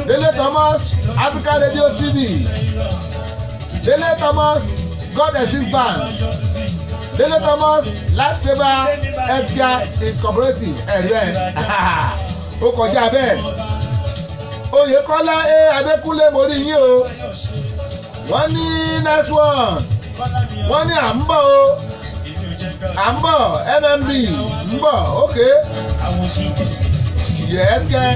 Délé Thomas Africa Radio TV, Délé Thomas God Assist Band, Délé Thomas Lifesaver Healthcare Incorporated. Ẹ̀rí ẹ̀ ó kọjá bẹ́ẹ̀. Oyèkọ́lá A Adékúnlé, mo rí yín o. Wọ́n ní next one, wọ́n ní à ń bọ̀ o, à ń bọ̀, MMB ń bọ̀. Ok, yes kẹ́.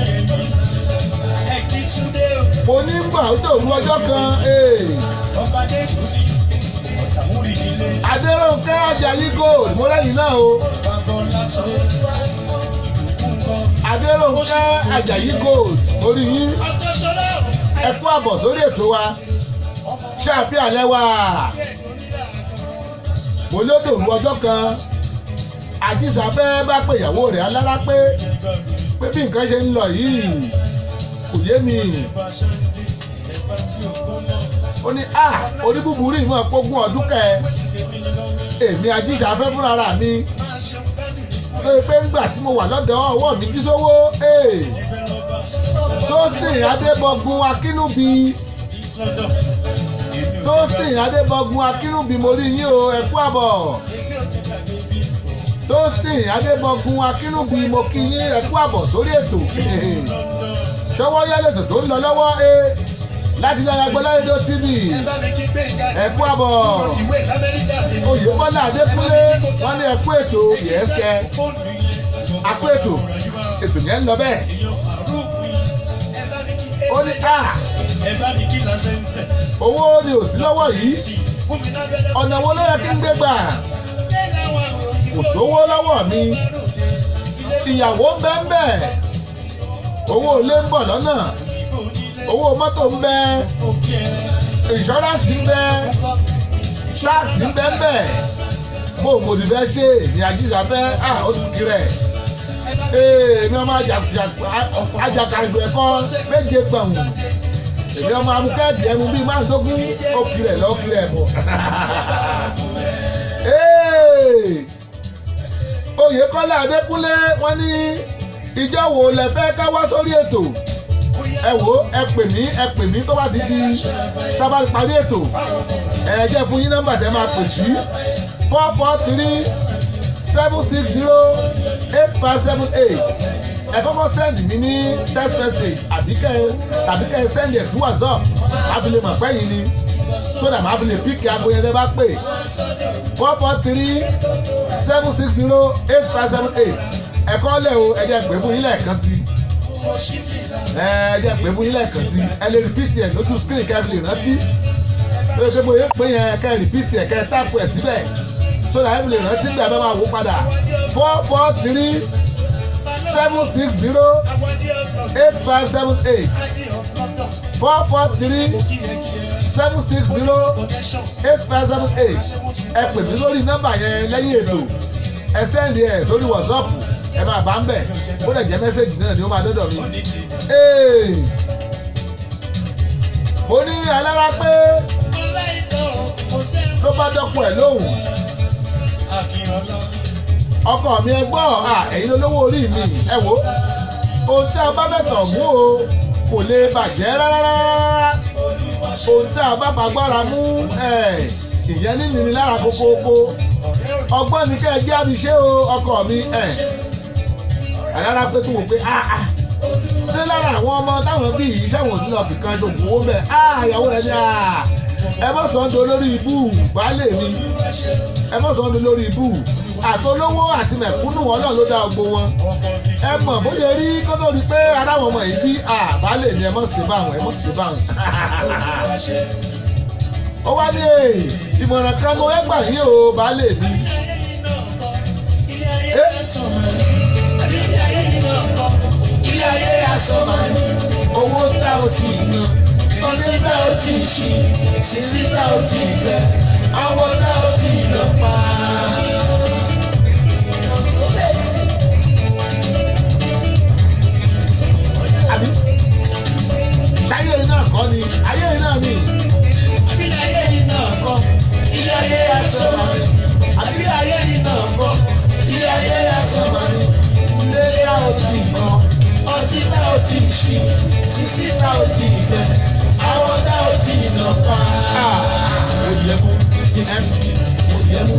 Mo ní ń bọ̀, ó tó òru ọjọ́ kan. Adéròǹkẹ́ Ajayi Gold, mo rẹ́yìn náà o. Adéròǹkẹ́ Ajayi Gold, orí yín. Ẹ kú àbọ̀ sórí ètò wa. Ṣáàfihàn lẹ́wà. Mo lódò òru ọjọ́ kan. Àjíṣafẹ́ bá pè ìyàwó rẹ̀ alára pé pé bí nǹkan ṣe ń lọ yìí kò yé mi. Ó ní a orí búburú ìmọ̀ pógún ọdún kẹ èmi Àjíṣafẹ́ fúnra mi tó yẹ pé ńgbà tí mo wà lọ́dọ̀ ọwọ́ mi jí sówó. Tósìn Adébọ̀gún Akínúbi, Tósìn Adébọ̀gún Akínúbi, mo rí yín o, ẹ kú àbọ̀. Tósìn Adébọ̀gún Akínúbi, mo kí yín, ẹ kú àbọ̀ sórí ètò Ṣọwọ́ Yálẹ̀tò tó ń lọ lọ́wọ́ láti lára gbọ́lá rédíò TV. Ẹ kú àbọ̀. Oyèbọ́lá Adékúnlé, wọ́n ní ẹ kú ètò. Yẹ́sẹ̀, akú ètò, ètò yẹn ń lọ bẹ́ẹ̀. Ó ní a owó ni ò sí lọ́wọ́ yìí, ọ̀nà wo ló yẹ kí n gbé gbà? Kò sówó lọ́wọ́ mi, ìyàwó ń bẹ ń bẹ, owó ilé ń bọ̀ lọ́nà, owó mọ́tò ń bẹ, insurance ń bẹ, tax ń bẹ ń bẹ, bó mo ti fẹ́ ṣe ní Àjíṣafẹ́? À ó sì kiri ẹ̀. Èmi ọmọ ajàkàṣù ẹ̀kọ́ méje gbọ̀n, èmi ọmọ amúkẹ́ẹ̀dì ẹmu bíi márùndógún. Ó kiri ẹ̀ lọ, ó kiri ẹ̀ bọ̀. Oyèkọ́lá Adékúnlé, wọ́n ní ìjọ wo lẹ fẹ́ ká wá sórí ètò? Ẹ wò, ẹ pè mí, ẹ pè mí tó bá ti di tá a bá parí ètò. Ẹ jẹ́ fún yín nọ́mbà tẹ́ máa pè sí: 443-760-8578. Ẹ kọ́kọ́ send mi ní text message àbí kẹ́ tàbí kẹ́ ẹ send ẹ̀ sí WhatsApp, má fi lè mọ̀ pẹ́ yín ni, so that má fi lè pick aago yẹn tẹ́ bá pè. 443-760-8578. Ẹ kọ́ lẹ̀ o. Ẹ jẹ́ pé fún yín lẹ́ẹ̀kan sí, ẹ jẹ́ pé fún yín lẹ́ẹ̀kan sí. Ẹ lè repeat ẹ̀ lójú screen kẹ́ ẹ fi lè rántí lórí pé bóyá pé yẹn, kẹ́ ẹ repeat ẹ̀, kẹ́ ẹ type ẹ̀ síbẹ̀, so that ẹ fi lè rántí gbà bá máa wò padà. 443-760-8578, 443-760-8578. Ẹ pè mí lórí nọ́mbà yẹn lẹ́yìn ètò, ẹ send ẹ̀ sórí WhatsApp, ẹ máa bá ń bẹ̀. Ó lè jẹ́ message náà ni ó máa dọ́dọ̀ mi. Mo ní alára pé ló bá dọ́kun ẹ̀ lóhùn: "Ọkọ mi, ẹ gbọ́ à, ẹ̀yin lólówó orí mi. Ẹ wò ohun tí a bá fẹ̀tọ̀ mú o, kò lè bàjẹ́ rárá rárá. Ohun tí a bá fagbára mú ẹ̀, ìyẹn ní nìní lára kókóókó. Ọgbọ́n ni kẹ́ ẹ jẹ́ àmì ṣé o, ọkọ mi." Ẹ̀ alára pé tó wò pé, ah ah, ṣé lára àwọn ọmọ táwọn bí yìí, ṣáwọn òsín lọ́ọ́ fi kan ṣògùn owó bẹ́ẹ̀? Ah, ìyàwó rẹ̀ ní ah, ẹ mọ̀ sọ́n do lórí ibú, baálé mi, ẹ mọ̀ sọ́n do lórí ibú. Àtolówó àti mẹ̀kúnnù, Ọlọ́run ló dá gbogbo wọn. Ẹ mọ̀ bó ṣe rí kó tó di pé aráwọn ọmọ yìí bí. Ah, baálé mi, ẹ mọ̀ sí báwọn, ẹ mọ̀ sí báwọn." Ó wá ní ìmọ̀ràn kan mo fẹ́ gbà yín o, baálé mi. Ilé ayé asán máa ní, àbí ilé ayé yìí náà kọ́? Ilé ayé asán máa ní. Owó tá ò tí ì ná, ọtí tá ò tí ì ṣí, sísí tá ò tí ì fẹ́, àwọn tá ò tí ì lọ pa. Àbí ṣáyé yìí náà kọ́ ni? Ayé yìí náà ni. Àbí ilé ayé yìí náà kọ́? Ilé ayé asán máa ní, àbí ilé ayé yìí náà kọ́? Ilé ayé asán máa ní. Ilé tá ò tí ì kọ́, ọtí tá ò tí ì ṣí, sísí tá ò tí ì fẹ́, àwọn tá ò tí ì lọ pa. Oyèmú, Jésù, Oyèmú,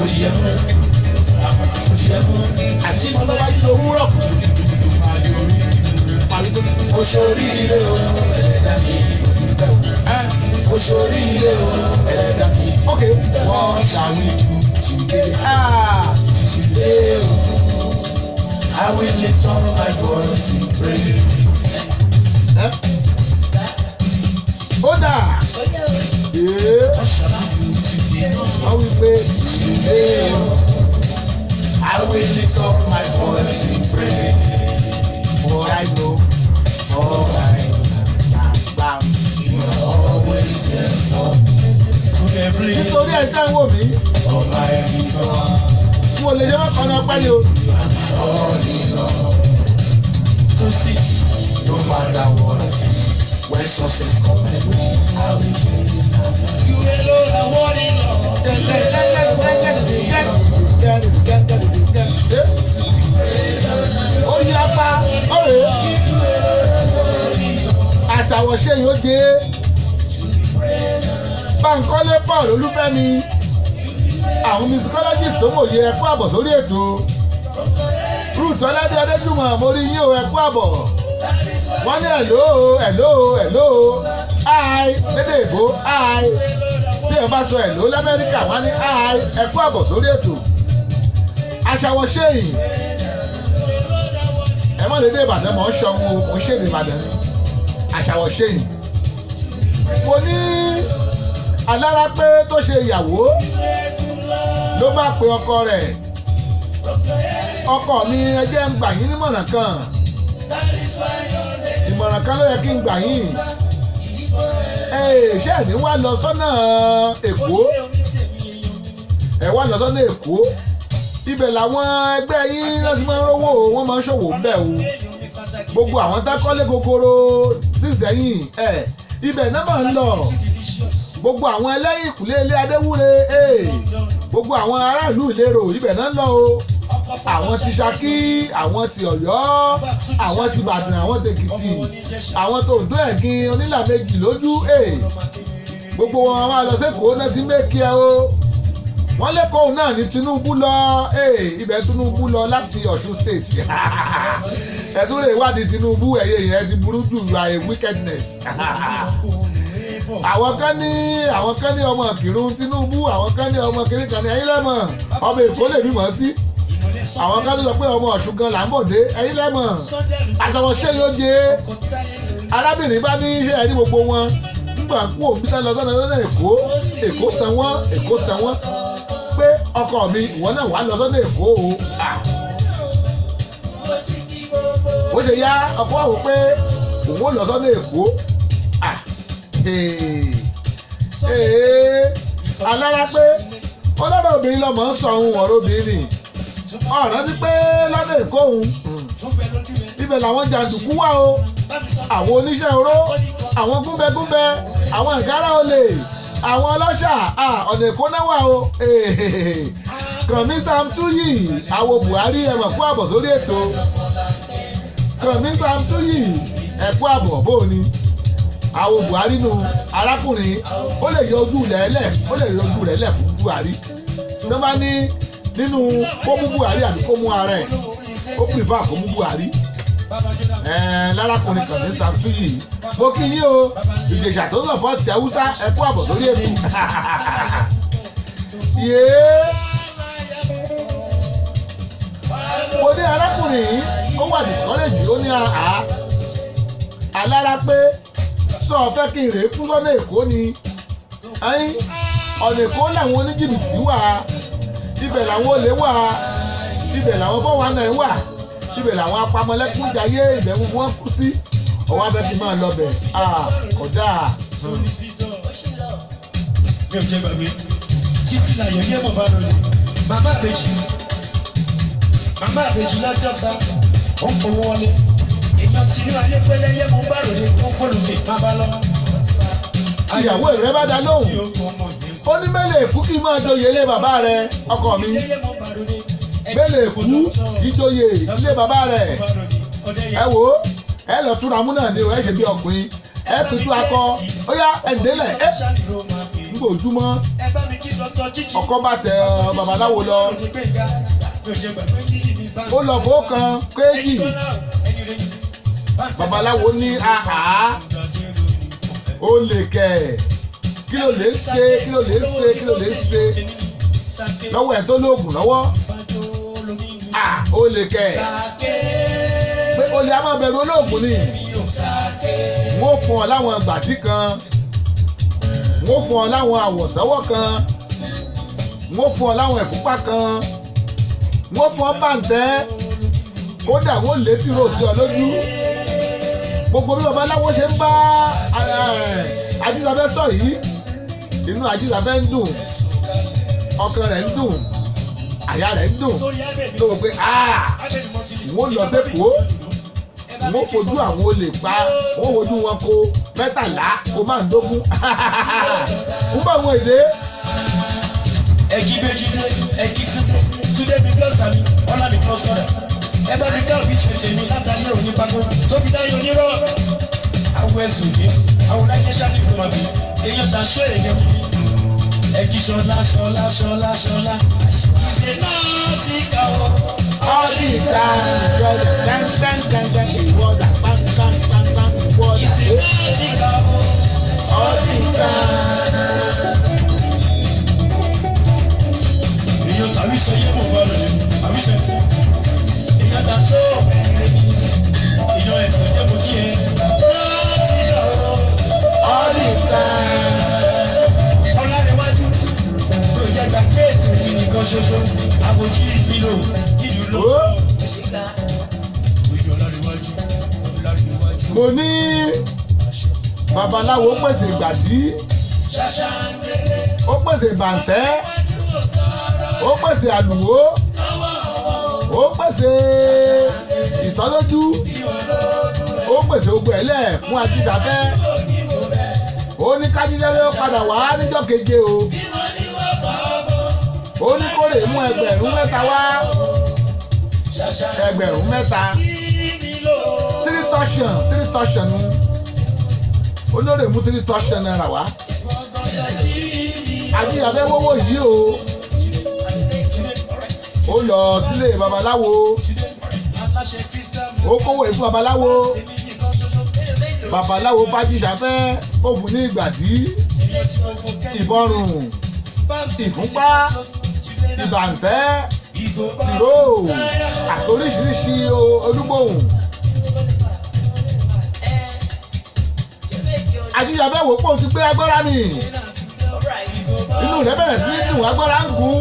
Oyèmú, Oyèmú, àti mọ́lá òwúrọ̀ kùtùkùtù máa yọrí. Mo ṣoríire o, ẹlẹ́dàá mi, mo dúpẹ́ o. Mo ṣoríire o, ẹlẹ́dàá mi. Ok. What shall we do today? Ah. Today o, I will lift up my voice in prayer. Ó dà ee. What shall I do today? Wọ́n wí pé Today o, I will lift up my voice in prayer. For I know, For I know gbà. you are always there for me. To every Nítorí ẹ̀ tẹ́ ń wò mí of my every thought. Lè jẹ́ wọ́n kọ́ni ọpẹ́ ni o. To see, no matter what it is, when success comes, I will praise and you alone are worthy, Lord. Ó yí apá ọ̀rẹ́ àṣàwọ̀ṣe yìí ó dé. Báńkọ́lé Paul Olúfẹ́mi, àwọn musicologist tó mòye, ẹ kú àbọ̀ sórí ètò. Ruth Ọládé Adéjùmọ̀, mo rí yín o, ẹ kú àbọ̀. Wọ́n ní hello, hello, hello, hi lédè èbó, hi. Bí ẹ bá sọ hello lamẹ́ríkà, wọ́n ní hi. Ẹ kú àbọ̀ sórí ètò àṣàwọ̀ṣe yìí. Ẹ mọ̀ lédè Ìbàdàn, mọ̀ ń ṣọ̀hún o, mò ń ṣèdè Ìbàdàn ni. Àṣàwọ̀ṣe yìí, mo ní alára pé tó ṣe ìyàwó ló bá pe ọkọ rẹ̀: "Ọkọ mi, ẹ jẹ́ ń gbà yín nímọ̀ràn kan. Ìmọ̀ràn kan ló yẹ kí n gbà yín. Ṣé ẹ̀ ní wá lọ sọ́nà Èkó? Ẹ wá lọ sọ́nà Èkó. Ibẹ̀ làwọn ẹgbẹ́ yín láti máa ń rówó, wọ́n máa ń ṣòwò ń bẹ̀ o. Gbogbo àwọn tákọ́lé gogoro sísẹ́yìn ẹ̀, ibẹ̀ náà máa ń lọ. Gbogbo àwọn ẹlẹ́yìn ìkúlé ilé Adéwúre, gbogbo àwọn aráàlú ìlérò, ibẹ̀ náà ń lọ o. Àwọn ti Ṣakí, àwọn ti Ọ̀yọ́, àwọn ti Ìbàdàn, àwọn ti Èkìtì, àwọn tó Oǹdó, ẹ̀gìn onílà méjì lójú, gbogbo wọn máa lọ sẹ́kọ̀ọ́ náà ti make ẹ o. Wọ́n lẹ́kọ̀ọ́ náà ní Tinubu lọ. Ibẹ̀ Tinubu lọ láti Ọ̀ṣun State. Ẹ̀tún lè wádìí Tinubu. Ẹ̀yẹ yẹn ti burú jù, you are a wickedness." Àwọn kan ní ọmọ Kìrun Tinubu, àwọn kan ní ọmọ kiri kan ní. Ẹ̀yin lẹ́mọ̀, ọmọ Èkó lè bímọ sí. Àwọn kan tó sọ pé ọmọ Ọ̀ṣun gan là ń bọ̀ dé. Ẹ̀yin lẹ́mọ̀ àtàwọn ṣé yóò jẹ. Arábìnrin bá ní iṣẹ́ ẹ̀rí gbogbo wọn nígbà kú òbí tá lọ sọ́nà lọ́nà Èkó. Èkó san wọ́n, Èkó san wọ́n, pé ọkọ mi, ìwọ náà wà lọ sọ́nà Èkó o. Ó ṣe yá, ọkọ wà wò pé òun ò lọ sọ́nà Èkó. Alára pé ọlọ́dọ̀ obìnrin lọ́mọ ń sọ ohun ọ̀rọ̀ obìnrin ọ̀rọ̀ ti pé lọ́dọ̀ Èkó òun, ibẹ̀ làwọn jàǹdùkú wà o, àwọn oníṣẹ́ oró, àwọn gúnbẹ́gúnbẹ́, àwọn ìgárá olè, àwọn ọlọ́ṣà, ọ̀nà Èkó náà wà o. Kànmí Sam Túyì, àwo Buhari, ẹ̀mọ̀ kú àbọ̀ sórí ètò. Kànmí Sam Túyì, ẹ̀kú àbọ̀. Bó ni àwo Buhari nu? Arákùnrin ó lè yọ ojú rẹ̀ lẹ̀, ó lè yọ ojú rẹ̀ lẹ̀ fún Buhari. Tó bá ní nínú kó mú Buhari àbí kó mú ara ẹ̀, ó prefer kó mú Buhari. Lárákùnrin Kànmí Sam Túyì, mo kí yín o. Ìjẹ̀ṣà tó ń lọ fọ́ọ̀tì Haúsá, ẹ kú àbọ̀ sórí ètò yéé. Mo ní arákùnrin yìí ó wà discourage. Ó ní àá, alára pé sọ fẹ́ kí n rèé kú lọ́nà Èkó ni? Ẹ̀yìn ọ̀nà Èkó làwọn oníjìbìtì wà, ibẹ̀ làwọn olè wà, ibẹ̀ làwọn bọ́wọ́ náà wà, ibẹ̀ làwọn apamọ́lẹ́kúnjayé, ibẹ̀ wọn kú sí. Ọwọ́ abẹ́ fi máa lọ bẹ̀ kọjá. Mi ò jẹ́ gbàgbé títí láyọ̀ yẹ́ mọ̀ bá lòdì. Màmá àbèjì, màmá àbèjì lọ́jọ́ sá, ó ń fowó wọlé. Èèyàn tinú ayé fẹ́lẹ́ yẹ́ mọ̀ bá ròde kó fóònù mi má bá lọ. Ìyàwó rẹ̀ bá dá lóhùn, ó ní mélòó èkú kí n máa joyè ilé bàbá rẹ̀? Ọkọ mi, mélòó èkú ìjoyè ilé bàbá rẹ̀? Ẹ wò ó, ẹ lọ túra mú náà ni o. Ẹ ṣe bí ọkùnrin, ẹ fi tú akọ. Ó yá, ẹ ǹdẹ́lẹ̀ ẹ nígbà ojúmọ́. Ọkọ bá tẹ babaláwo lọ, ó lọ fowó kan kéjì. Babaláwo ní àhá, ó lè kẹ̀. Kí ló lè ṣe? Kí ló lè ṣe? Kí ló lè ṣe lọ́wọ́ ẹ̀ tó lóògùn lọ́wọ́? Ó lè kẹ̀ pé olè á máa bẹ̀rù olóògùn ni. Wọ́n fún ọ láwọn gbàdí kan, wọ́n fún ọ láwọn àwọ̀sọ́wọ́ kan, wọ́n fún ọ láwọn ẹ̀fúnpá kan, wọ́n fún ọ bàǹtẹ́, kódà wọ́n lé tìrò sí ọ lójú. Gbogbo bí babaláwo ṣe ń bá Ajísafẹ́ sọ yìí, inú Ajísafẹ́ ń dùn, ọkàn rẹ̀ ń dùn. Àyà rẹ̀ ń dùn tó wò pé wọ́n lọ sẹ́kọ̀ọ́, wọ́n fojú àwọn olè pa, wọ́n fojú wọn kó 13 kó 15 ń bọ̀ wọ́n èdè. Ẹ̀kí méjì dé, ẹ̀kí súnlé túndé mi plọ́sítà mi, ọlá mi plọ́sítà. Ẹ bá mi ká òbí ṣe tèmi látàrí òní pako tó fi dáyé onírọ́. Àwọn ẹ̀sùn mi, àwọn ọ̀dájẹ́ ṣáà ní ìfúnma mi, èèyàn ta ṣó èèyàn mi. Ẹ̀kí ṣọlá ṣọlá ṣọlá ṣọlá. Ìṣe náà ti kà ó. All the time, ìjọba tẹ́n tẹ́n tẹ́n tẹ́n ìwọ́dà pán pán pán pán ìwọ́dà. Ìṣe náà ti kà ó. All the time. Èèyàn tàbí ṣe yé mọ̀ bá lòdì, àbí ṣe. Èèyàn ta ṣó èèyàn ẹ̀sìn jẹ́ mo kí ẹ. Náà ti kà ó. All the time. Ọlárẹ̀wájú ló jẹ́ gbàgbé ètò yìí nìkan ṣoṣo àbòjì ìbílò ìlú ló. Ó. Ojú Ọlárẹ̀wájú, Ọlárẹ̀wájú. Mo ní babaláwo pèsè ìgbàdí, ó pèsè bàǹtẹ́, ó pèsè àlùwò, ó pèsè ìtọ́lójú, ó pèsè ogun ẹ̀lẹ́ fún Ajíṣafẹ́. Ó ní kájíṣafẹ́ ó padà wá níjọ́ keje o. Ó ní kó lè mú 3,000 wá, 3,000, 3,000, 3,000 nu. Olórí mú ₦3,000 wá. Ajíṣafẹ́ wọ́wọ́ yìí o, ó lọ sílé babaláwo, ó kówó ìfún babaláwo. Babaláwo bá Ajíṣafẹ́, ó fún ní ìgbàdí, ìbọrùn, ìfúnpá, ìbàǹtẹ́, ìró àti oríṣiríṣi olúgbòhùn. Ajíṣafẹ́ wò pé òun ti gbé agbára mi, inú rẹ̀ bẹ̀rẹ̀ sí ní dùn, agbára ń gùn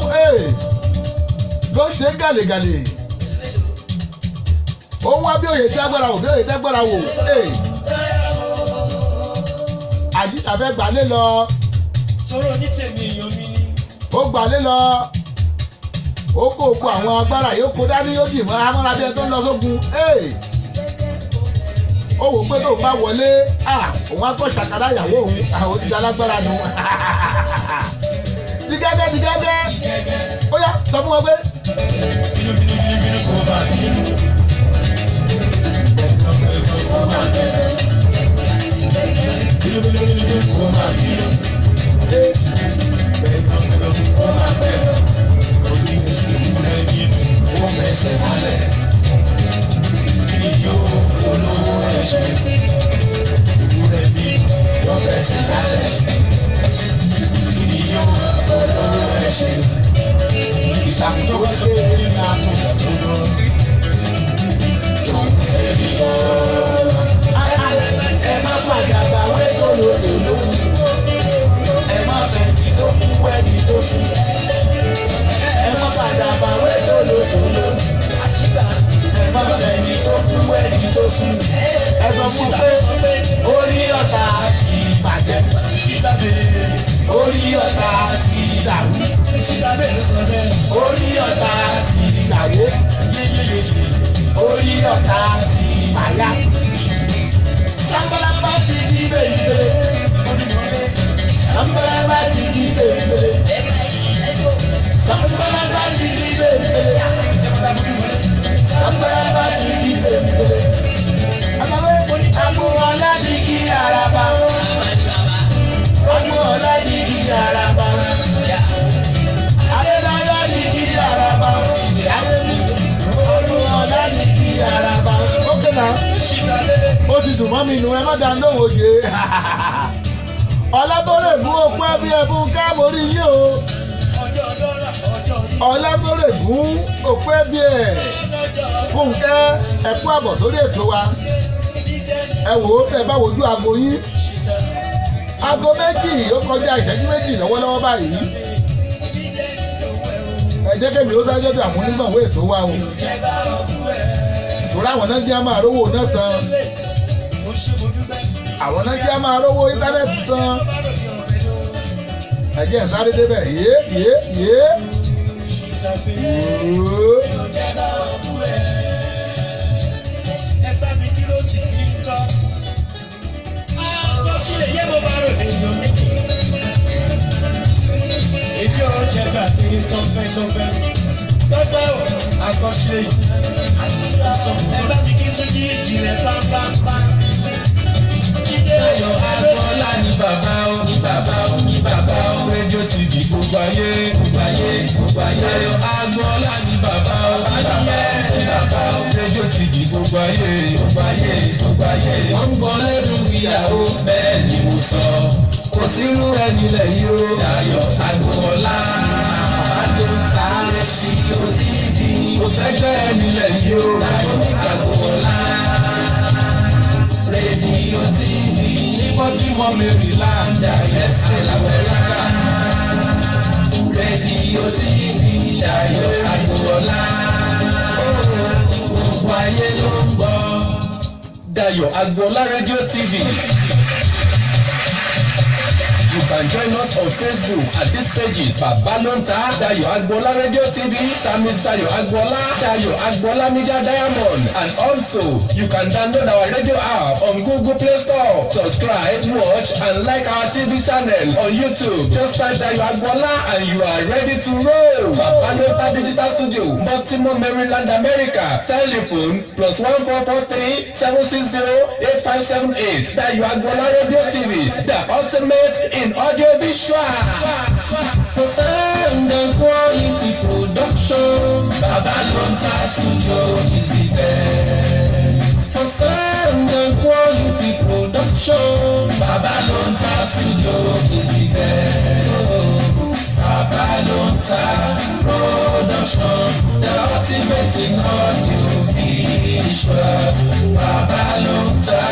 ló ṣe é gàlégàlé. Ó ń wá bí òye tí agbára wò, bí òye tí agbára wò. Ajíṣafẹ́ gbalé lọ. Tóró ní tèmi èèyàn mi ni. Ó gbalé lọ, ó kó oko àwọn agbára yóò kó dání, yóò dì mọ́ amọ́ra bí ẹni tó ń lọ sógun. Ó wò pé tóun bá wọlé, òun á kọ́ ṣàkárá ìyàwó òun, àwọn ti di alágbára nù. Digẹ́gẹ́ digẹ́gẹ́, ó yá sọ fún wọn pé. Bínú bínú bínú bínú kò máa bínú. Kò máa bínú. Bínú bínú bínú bínú kò máa bínú. Kò máa bínú. Orí ìwúrẹ́ bínú, ó fẹsẹ̀ balẹ̀. Kí ni yóò polówó ẹ̀ ṣe? Ìwúrẹ́ bínú, ó fẹsẹ̀ balẹ̀. Kí ni yóò polówó ẹ̀ ṣe? Ìtàkùn tó bá ṣe é ní àkùnjà tó lọ. Ẹ má fàgàbà wé tòlótòló. Ẹ má fẹ̀bi tó kú wẹ́ni tó sùn. Ẹ má fàgàbà wé tòlótòló. Ẹ má fẹ̀bi tó kú wẹ́ni tó sùn. Ẹ sọ fún un pé Orí ọ̀tá ti bàjẹ́. Orí ọ̀tá ti dàrú. Orí ọ̀tá ti dàwó. Orí ọ̀tá ti àyà. Sábàlábà ti di bèbè. Sábàlábà ti di bèbè. Sábàlábà ti di bèbè. Sábàlábà ti di bèbè. Agbóhọ̀lá di kí araba. Agbóhọ̀lá di kí araba. Adédáyọ̀ di kí araba. Agbóhọ̀lá di kí araba. Ókè náà, ó ti dùn mọ́ mi nù, ẹ má dá lóhùn òye. Ọlátórègún òkú ẹbí ẹbùn ká mórí yín o. Ọlátórègún òkú ẹbí ẹ Fúnkẹ́, ẹ kú àbọ̀ sórí ètò wa. Ẹ wò ó, bẹ́ẹ̀ bá wojú aago yín, 2:00 ó kọjá 2 ìṣẹ́jú lọ́wọ́lọ́wọ́ báyìí. Ẹ jẹ́ kémi ó sáré dọ́dọ̀ àwọn onígbọ̀wọ́ ètò wa o, torí àwọn náà jẹ́ máa rówó náà san, àwọn náà jẹ́ máa rówó íńtánẹ́ẹ̀tì san. Ẹ jẹ́ n sáré débẹ̀ yé yé yé. Ooo. Tọ́pẹ́ o, àkọsílẹ̀ yìí. Ẹ bá mi kí tún jí ìjìnlẹ̀ pápápá. Ayọ̀ Agboola ní bàbá o, ní bàbá o, ní bàbá o. Rédíò TV gbogbo ayé, gbogbo ayé, gbogbo ayé. Ayọ̀ Agboola ní bàbá o, ní bàbá o, ní bàbá o. Rédíò TV gbogbo ayé, gbogbo ayé, gbogbo ayé. Wọ́n ń gbọ́ lẹ́nu ìyàwó, bẹ́ẹ̀ ni mo sọ. Kò sírú ẹni lẹ̀ yìí o. Ayọ̀ Agboola àdóńtà rédíò TV. Kò sẹ́gbẹ́ ẹni lẹ̀ yìí o. Ayọ̀ Agboola rédíò TV ní Baltimore, Maryland, ẹsẹ̀ l'Amẹ́ríkà. Rédíò TV, Dayọ̀ Agboola, gbogbo ayé ló ń gbọ́. Dayọ̀ Agboola Radio TV. You can join us on Facebook at these pages: Babalonta Dayo Agboola Radio TV, Samis Dayo Agboola, Dayo Agboola Media Diamond, and also you can download our radio app on Google Play Store. Subscribe, watch, and like our TV channel on YouTube. Just type Dayo Agboola and you are ready to roll. Babalonta Digital Studio, Baltimore, Maryland, America. Telephone +1 443 760 8578. Dayo Agboola Radio TV, the ultimate in audio visual. For sound and quality production, Babalonta Studio is the best. For sound and quality production, Babalonta Studio is the best. Babalonta Production, the ultimate in audio visual. Babalonta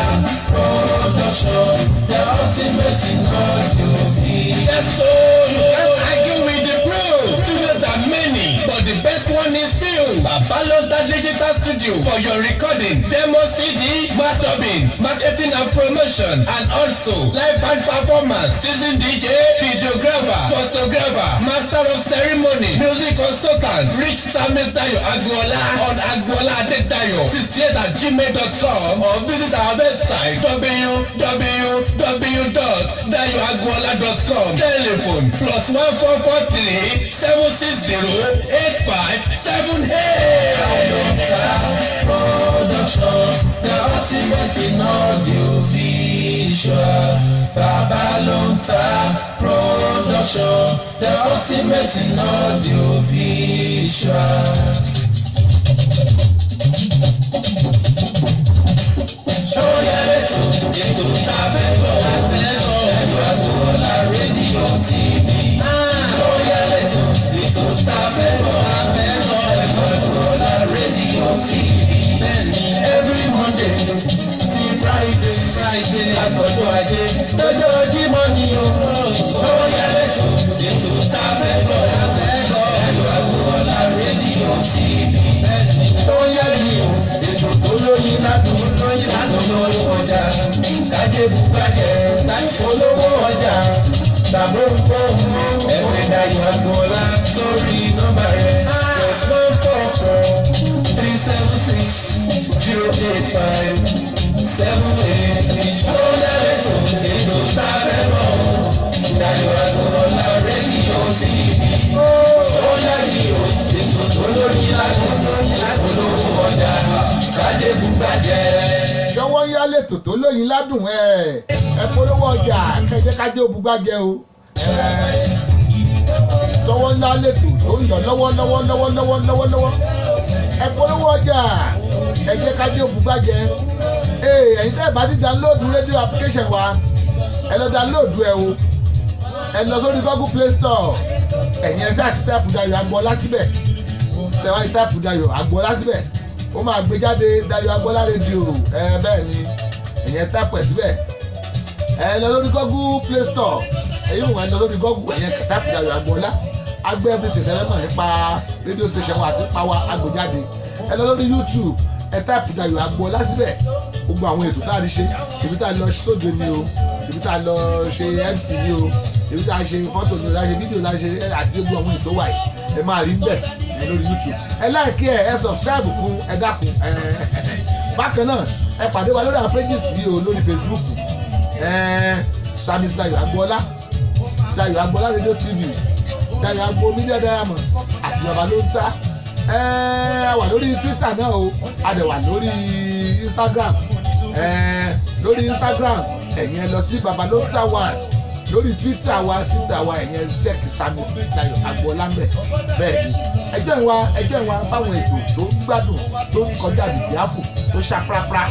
Production, the ultimate in audio visual. Yes, so you can't argue with the pros. Studios are many, but the best one is still Babalonta Digital Studio for your recording, demo CD, mastering, marketing and promotion, and also live band performance, season DJ, videographer, photographer, master of ceremony, music consultant. Reach Samis Dayo Agboola on agboola adedayo 68@gmail.com or visit our website www.dayoagboola.com. Telephone +1 443 760 8578. Production, the ultimate in audio visual. Babalonta Production, the ultimate in audio visual. Ṣóyá lẹ́tọ̀, ètò tá a fẹ́ gbọ́, Dayo Agboola rédíò TV. Ṣóyá lẹ́tọ̀, ètò tá a fẹ́ gbọ́, Dayo Agboola rédíò TV. Bẹ́ẹ̀ni, every Monday ti Friday, Friday, àtọ̀jọ́ Ajé, lọ́jọ́ Jímọ̀ ni o. Ṣóyá lẹ́tọ̀, ètò tá a fẹ́ gbọ́, Dayo Agboola rédíò TV. Bẹ́ẹ̀ni, ṣóyá ni o, ètò tó lóyin ládùn, lóyin ládùn lórí ọjà. Kájé bugbájẹ, olówó ọjà tàbí ohunkóhun. Ẹ pè Dayọ̀ Agboola sórí nọ́mbà rẹ̀ +1 443 760 8578. Ṣóyá lẹ́tọ̀, ètò tá a fẹ́ gbọ́, Dayọ̀ Agboola rédíò TV. Ṣóyá ni o, ètò tó lóyin ládùn, olówó ọjà kájé bugbájẹ. Ṣọwọ́ yá lètò tó lóyin ládùn. Ẹ polówó ọjà kẹjẹ kájé òbúgbàjẹ o. Ṣọwọ́ ńlá lètò tó ń lọ lọ́wọ́ lọ́wọ́ lọ́wọ́ lọ́wọ́ lọ́wọ́ lọ́wọ́. Ẹ polówó ọjà, ẹ jẹ́ kájé òbúgbàjẹ. Ẹ̀yin tẹ́ ẹ bá ti download radio application wa, ẹ lọ download ẹ o. Ẹ lọ sórí Google Play Store. Ẹ̀yin ẹ ṣáà ti type Dayọ̀ Agboola síbẹ̀. Tẹ́ wá ti type Dayọ̀ Agboola síbẹ̀, ó máa gbé jáde, Dayọ̀ Agboola rédíò. Ẹ bẹ́ẹ̀ ni, ẹ̀yin ẹ type ẹ̀ síbẹ̀. Ẹ lọ lórí Google Play Store. Ẹ̀yin mọ̀, ẹ lọ lórí Google, ẹ̀yin type Dayọ̀ Agboola, agbẹ́ everything tẹ́lẹ̀ mọ̀ nípa radio station wa àti pa wa agbèjáde. Ẹ lọ lórí YouTube, ẹ type Dayọ̀ Agboola síbẹ̀. Gbogbo àwọn ètò tá a ti ṣe, ibi tá a lọ sóde ni o, Ibi tá a lọ ṣe MC ni o, ibi tá a ṣe fọ́tò ni o, tá a ṣe fídíò, tá a ṣe àti gbogbo àwọn ètò wa yìí, ẹ máa rí bẹ́ẹ̀ ẹ lórí YouTube. Ẹ like ẹ, ẹ subscribe fún, ẹ dákun ẹ. Bákan náà, ẹ pàdé wa lórí àwọn pages yìí o, lórí Facebook, ẹ Samis Dayo Agboola, Dayo Agboola Radio TV, Dayo Agbo Media Diamond àti Baba Ló ń Ta. Ẹ wà lórí Twitter náà o, a dẹ̀ wà lórí Instagram. Ẹ lórí Instagram, ẹ̀yin ẹ lọ sí Baba Ló ń Ta one. Lórí Twitter wa, ẹ̀yin ẹ check Samis Dayo Agboola mbẹ̀. Bẹ́ẹ̀ ni, ẹjọ́ ìwà, ẹjọ́ ìwà fáwọn ètò tó ń gbádùn, tó ń kọjá bìbí àpò, tó ṣá prapra.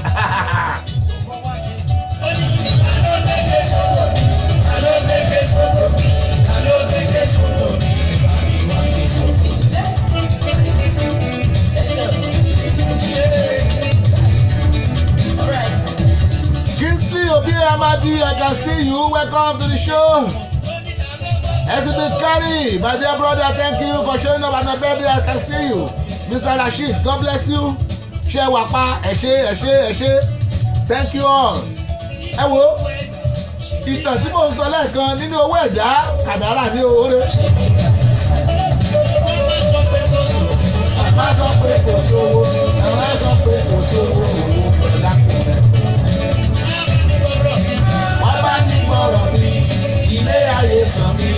Let's go. Yeah. All right. Kingsley Obi Amadi, I can see you. Welcome to the show. Exhibit Carry, my dear brother, thank you for showing up on my birthday. I can see you. Mr. Rasheed, God bless you. Ṣé wà pa? Ẹ ṣé, ẹ ṣé, ẹ ṣé. Thank you all. Ẹ wo ìtàn tí mò ń sọ lẹ́ẹ̀kan nínú owó ẹ̀dá kàdárà ní oore. Bàbá sọ pé kò sówó, bàbá sọ pé kò sówó, owó pẹ̀lú lápò rẹ̀. Wọ́n bá ní gbọ́rọ̀ mi, ilé ayé sàn mi,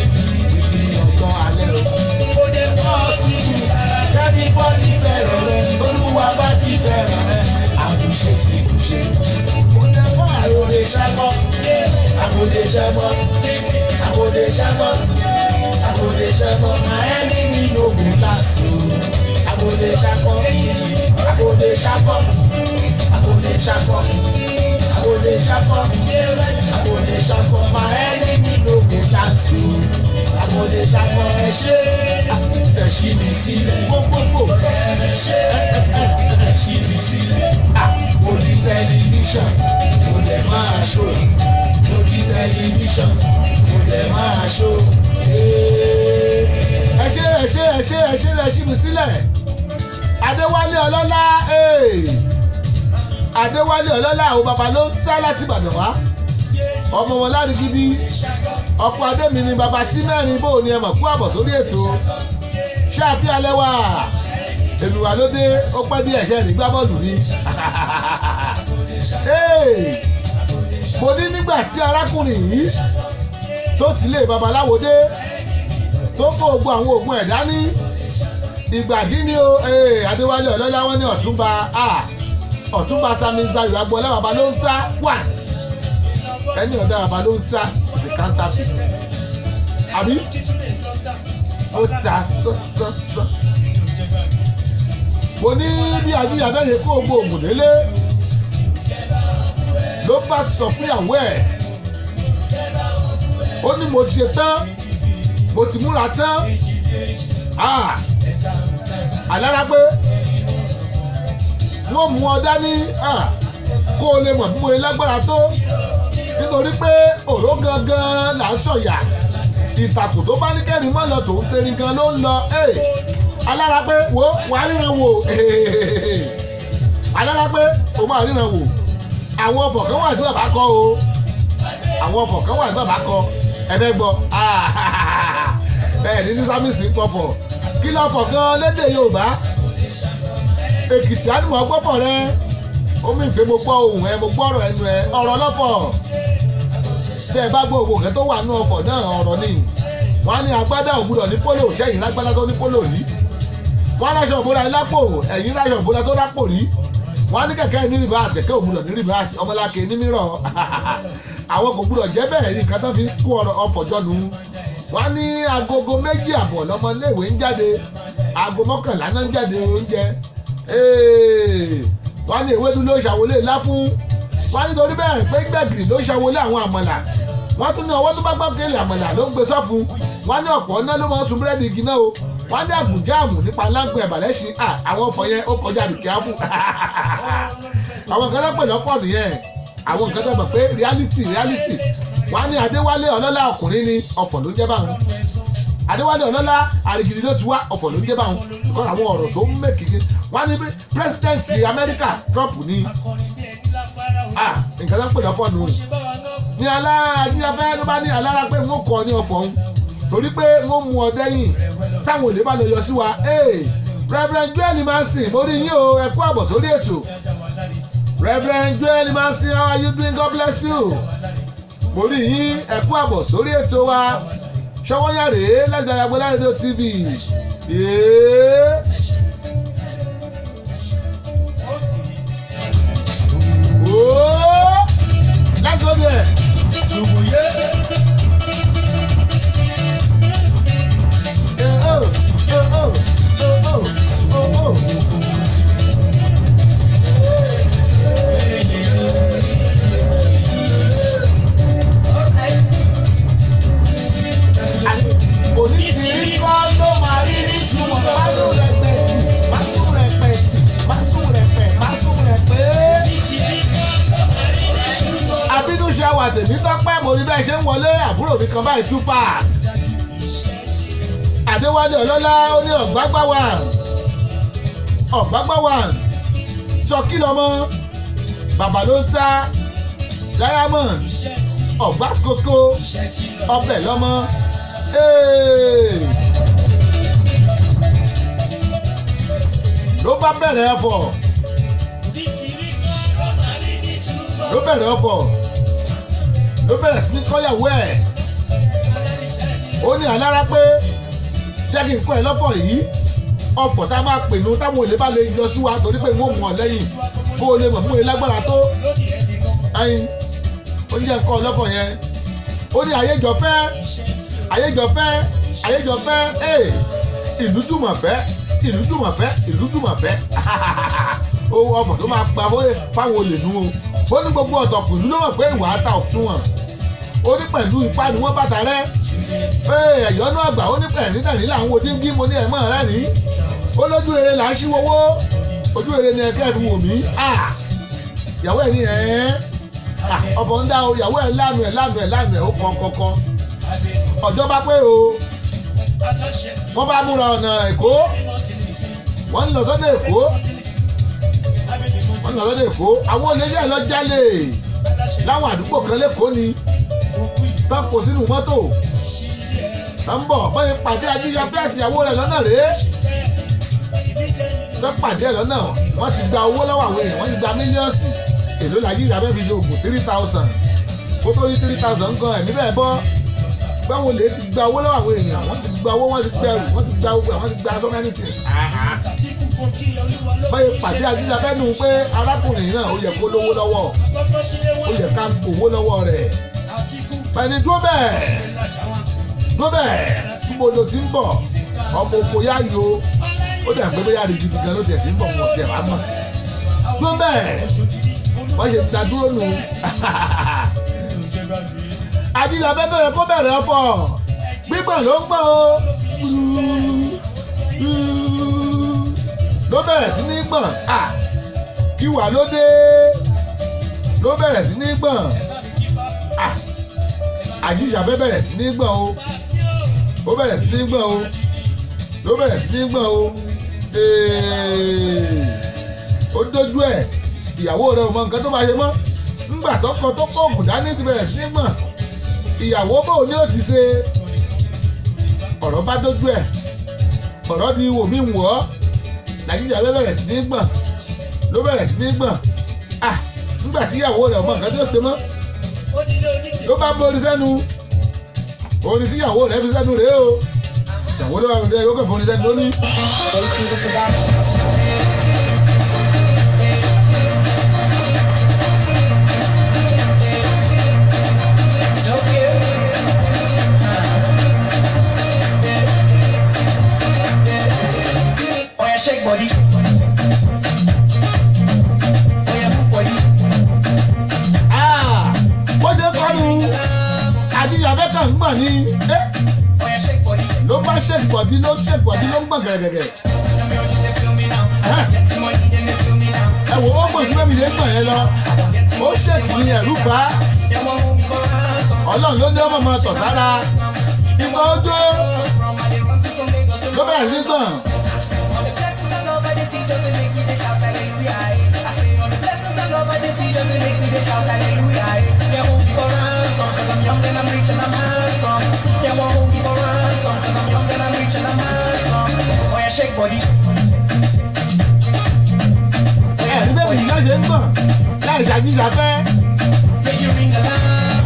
títí ọjọ́ alẹ́ o. Kò dé pọ̀ sí i, kẹ́ni bọ́ọ̀lì fẹ́ràn rẹ, olúwa bá ti fẹ́ràn rẹ, àbùṣe ti bùṣe. Kò dé fún àròlé ṣẹ́gbọ́, àròlé ṣẹ́gbọ́, àròlé ṣẹ́gbọ́, àròlé ṣẹ́gbọ́, my enemy no go last o. Àròlé ṣẹ́gbọ́, àròlé ṣẹ́gbọ́, àròlé ṣẹ́gbọ́, àròlé ṣẹ́gbọ́, àròlé ṣẹ́gbọ́, my enemy no go last o. Àròlé ṣẹ́gbọ́, ẹ ṣé ẹ ṣí mi sílẹ̀ gbogbogbò, ẹ ṣé ẹ ṣí mi sílẹ̀. Mo ní tẹlifíṣàn, mo dẹ̀ máa ṣó. Mo ní tẹlifíṣàn, mo dẹ̀ máa ṣó. Ẹ ṣé, ẹ ṣé, ẹ ṣé, ẹ ṣé, ẹ ṣí mi sílẹ̀. Adéwálé Ọlọ́lá, Adéwálé Ọlọ́lá àwọn bàbá ló ń sá láti Ìbàdàn wá, ọmọ wọn lárigidi, ọkọ adémi ni bàbá tí mẹ́rin bò ní. Ẹ mọ̀ kú àbọ̀ sórí ètò ṣáàfin alẹ́ wà. Èmi wà lóde, ó pẹ́ bí ẹ̀ṣẹ́ ní gbá bọ́ọ̀lù ni. Mo ní nígbà tí arákùnrin yìí tó ti lé babaláwo dé, tó kó gbogbo àwọn oògùn ẹ̀ dání, ìgbà dín ní o. Adéwálé Ọlọ́lá, wọn ní ọ̀túnba, ọ̀túnba Samis Dayo Agboola, bàbá ló ń ta wà. Ẹni ọ̀dà bàbá ló ń ta is a counterfeit, àbí ó ta sánsánsán. Mo ní bí ajíyà bẹ́ẹ̀ ṣe kó gbogbo ògùn délé, ló bá sọ fúnyàwó ẹ̀, ó ní mo ti ṣe tán, mo ti múra tán. Àlára pé wọ́n mú ọ dání kó o lè mọ̀ bí mo lè lágbára tó, nítorí pé òró gangan là ń sọ̀yà, ìtàkùn tó bá ní kẹ́rin mọ́ lọ, tòun tẹ̀rín gan ló ń lọ. Alára pé wo wàá ríran wò. Alára pé o máa ríran wò. Àwọn ọ̀fọ̀ kan wà tí bàbá kọ o, àwọn ọ̀fọ̀ kan wà tí bàbá kọ. Ẹ fẹ́ gbọ́ ẹ ní ní sámìsì ń pọ̀fọ̀. Kí lọ́fọ̀ gan lédè Yorùbá? Èkìtì àdùnmọ̀ gbọ́fọ̀ rẹ, omi ìpè, mo gbọ́ ohùn ẹ, mo gbọ́rọ̀ ẹnu ẹ, ọ̀rọ̀ lọ́fọ̀. Tẹ́ ẹ bá gbọ́ ògbó kẹ́ tó wà nínú ọ̀fọ̀ náà, ọ̀rọ̀ ni. Wọ́n á ní agbádá ògbúdọ̀ ní pólò, sẹ́yìn lágbádá tó ní pólò rí? Wọ́n á láṣọ ìbora lápò, ẹ̀yìn láṣọ ìbora tó rápò rí? Wọ́n á ní kẹ̀kẹ́ ní reverse, kẹ̀kẹ́ ògbúdọ̀ ní reverse, ọmọláke ní mírọ̀, àwọn kò gbúdọ̀ jẹ́ bẹ́ẹ̀ ní nǹkan tó fi kó ọ̀rọ̀ ọ̀fọ̀ jọnu. Wọ́n á ní agogo 2:30 lọ́mọléèwé ń jáde, aago 11 náà ń jáde oúnjẹ. Wọ́n á ní ewédú ló ṣàwọlé lá fún wọ́n á nítorí bẹ́ẹ̀ pé gbẹ̀gìrì ló ṣàwọlé àwọn àmàlà. Wọ́n tún ní ọwọ́ tó bá gbọ́ kélé àmàlà ló ń gbé sọ́fun. Wọ́n á ní ọ̀pọ̀ náà ló máa ń sun búrẹ́dì igi náà o. Wọ́n á ní àbùjáàmù nípa láǹpẹ̀ ẹ̀bàlẹ́sìn. Àwọn ọ̀fọ̀ yẹn ó kọjá àbìkẹ́ áfù. Àwọn nǹkan tó pè lọ́pọ̀ nìyẹn, àwọn nǹkan tó mọ̀ pé reality, reality. Wọ́n á ní Adéwálé Ọlọ́lá ọkùnrin ni, ọ̀fọ̀ ló ń jẹ́ báwọn. Adéwálé Ọlọ́lá àrègìdì ló ti wá, ọ̀fọ̀ ló ń jẹ́ báwọn. Because àwọn ọ̀rọ̀ tó ń mẹ́kìkì. Wọ́n á ní president Amẹ́ríkà Trump ní nǹkan tó pè lọ́pọ̀ nù. Ní aláàjíjáfẹ́ ló bá ní alára pé wọ́n kọ́ ní ọ̀fọ̀ òun torí pé wọ́n mú ọ dẹ́yìn táwọn olè bá lọ yọ sí wa. Ee, Reverend Joel Manson, mo rí yín o, ẹ kú àbọ̀ sórí ètò. Reverend Joel Manson, how are you doing? God bless you. Mo rí yín, ẹ kú àbọ̀ sórí ètò wa. Ṣọwọ́nyá rèé láti Àgbọ̀lá Rédíò TV. Yéé. Ooo! Let's go there. Eh, oh, eh, oh, oh, oh, oh, oh. Oníṣìírí kọ́ ló máa rí ní túmọ̀. Másùn rẹpẹ̀tì, másùn rẹpẹ̀tì, másùn rẹpẹ̀, másùn rẹpẹ̀. Àbínú ṣe àwà tèmi tọ́pẹ́, mo rí bẹ́ẹ̀ ṣe ń wọlé àbúrò mi kan báyìí, Tupac. Adéwálé Ọlọ́lá ó ní ọ̀gbágbá wà. Ọ̀gbágbá wà. Sọkí lọmọ. Bàbá ló ń ta Diamond. Ọ̀gbá skosko. Ọbẹ̀ lọ́mọ. Hey! Ló bá bẹ̀rẹ̀ ẹ̀fọ̀, ló bẹ̀rẹ̀ ọ̀fọ̀, ló bẹ̀rẹ̀ sí ní kọ́yàwó ẹ̀. Ó ní alára pé jẹ́ kí n kọ́ ẹ lọ́fọ̀ yìí, ọ̀fọ̀ tá a máa pè nu táwọn olè bá lè yọ sí wa torí pé wọ́n mú ọ lẹ́yìn kó o lè mọ̀ mú e lágbára tó ẹyin. Ó ní jẹ́ nǹkan ọlọ́fọ̀ yẹn. Ó ní ayéjọfẹ́, ayéjọfẹ́, ayéjọfẹ́, ee, ìlú jùmọ̀fẹ́, ìlú jùmọ̀fẹ́, ìlú jùmọ̀fẹ́. Owó ọ̀fọ̀ tó máa pa fáwọn olè nu o. Ó ní gbogbo ọ̀tọ̀kùn ìlú ló mọ̀ pé ìwà ata òṣùwọ̀n. Ó ní pẹ̀lú ipá ni wọ́n bàtà rẹ́. Ee, ẹ̀yọ́nú àgbà. Ó ní pẹ̀lú tẹ̀lé là ń wo díngí. Mo ní ẹ̀mọ́ rẹ̀ ní. Ó lójú rere là ń ṣíwọ́wọ́, ojú rere ni ẹ̀kẹ́ fi wò mí. Ìyàwó ẹ̀ ní ẹ̀ ọ̀fọ̀ ń dá o. Ìyàwó ẹ̀ lánàá ẹ̀ lánàá ẹ̀ lánàá ẹ̀ ó kàn kọ̀ọ̀kan. Ọjọ́ bá pé o, wọ́n bá múra ọ̀nà Èkó, wọ́n ń lọ sọ́dọ̀ Èkó, wọ́n ń lọ sọ́dọ̀ Èkó. Àwọn olè yẹ̀ lọ jalè láwọn àdúgbò kan lẹ́kọ̀ọ́ ni tán kó sínú mọ́tò tán ń bọ̀ báyìí. Pàdé Ajíyapẹ́ àti ìyàwó rẹ̀ lọ́nà rèé. Tán pàdé ẹ̀ lọ́nà, wọ́n ti gba owó lọ́wọ́ àwọn èèyàn, wọ́n ti gba millions. Èló la Ajíyapẹ́ fi ṣe oògùn? 3,000. Kó tó ní 3,000 gan, ẹ̀mí bẹ́ẹ̀ bọ́. Ṣùgbọ́n wọn lè ti gba owó lọ́wọ́ àwọn èèyàn, wọ́n ti gba owó, wọ́n ti gbẹrù, wọ́n ti gba owó, wọ́n ti gba so many things. Báyìí pàdé Ajíyapẹ́ nù pé arákùnrin náà ó yẹ kó lówó lọ́wọ́, ó yẹ ká gbowó lọ́wọ́ rẹ̀. Bẹ́ẹ̀ni, dúró bẹ́ẹ̀, dúró bẹ́ẹ̀, níbo ló ti ń bọ̀? Ọmọ oko yá yo. Ó dẹ̀ pé bóyá rí gidi gan ló tiẹ̀ ti ń bọ̀, wọ́n tiẹ̀ wá mọ̀. Dúró bẹ́ẹ̀, wọ́n ṣe ta dúró nù. Ajíyapẹ́ tó yẹ kó bẹ̀rẹ̀ ọ̀fọ̀, gbígbọ̀n ló ń gbọ̀n o, ló bẹ̀rẹ̀ sí ní gbọ̀n. Kí wà ló dé? Ló bẹ̀rẹ̀ sí ní gbọ̀n. Ajíyapẹ́ bẹ̀rẹ̀ sí ní gbọ̀n o, ó bẹ̀rẹ̀ sí ní gbọ̀n o, ló bẹ̀rẹ̀ sí ní gbọ̀n o. Ó dójú ẹ̀, ìyàwó rẹ̀ ò mọ nǹkan tó máa ṣe mọ́ ńgbà tọkọ tó kó ògùn dání ti bẹ̀rẹ̀ sí ní gbọ̀n. Ìyàwó bò ní ó ti ṣe? Ọ̀rọ̀ bá dójú ẹ̀, ọ̀rọ̀ di wò mí wọ̀ ọ́. Nàìjíríà ló bẹ̀rẹ̀ sí ní gbọ̀n, ló bẹ̀rẹ̀ sí ní gbọ̀n. Nígbà tí ìyàwó rẹ̀ ò mọ nǹkan tó ṣe mọ́, ló bá borí sẹ́nu. Orin tí ìyàwó rẹ̀ fi sẹ́nu rèé o. Ìyàwó ló bá fi sẹ́nu, ó kàn forin sẹ́nu lónìí. Oya, shake body. Oya, move body. Bó ṣe kọ́nu, Ajíyapẹ́ kàn ń gbọ̀n ní. Oya, shake body. Ló bá shake body, ló shake body, ló ń gbọ̀n gẹ̀rẹ́gẹ̀rẹ́. Ẹ wò ó, gbọ̀n sí bẹ́ẹ̀ mi ṣe ń gbọ̀n yẹn lọ. Ó shake ní ẹ̀rú bá. Ọlọ́run ló ní ọmọ ọmọ tọ̀ sára. Ìgbà ojú ló bẹ̀rẹ̀ sí gbọ̀n. Shake body. Ẹ ní bẹ́ẹ̀ bìí ṣe ń gbọ̀n láì ṣàjíṣàfẹ́. Make you ring alarm.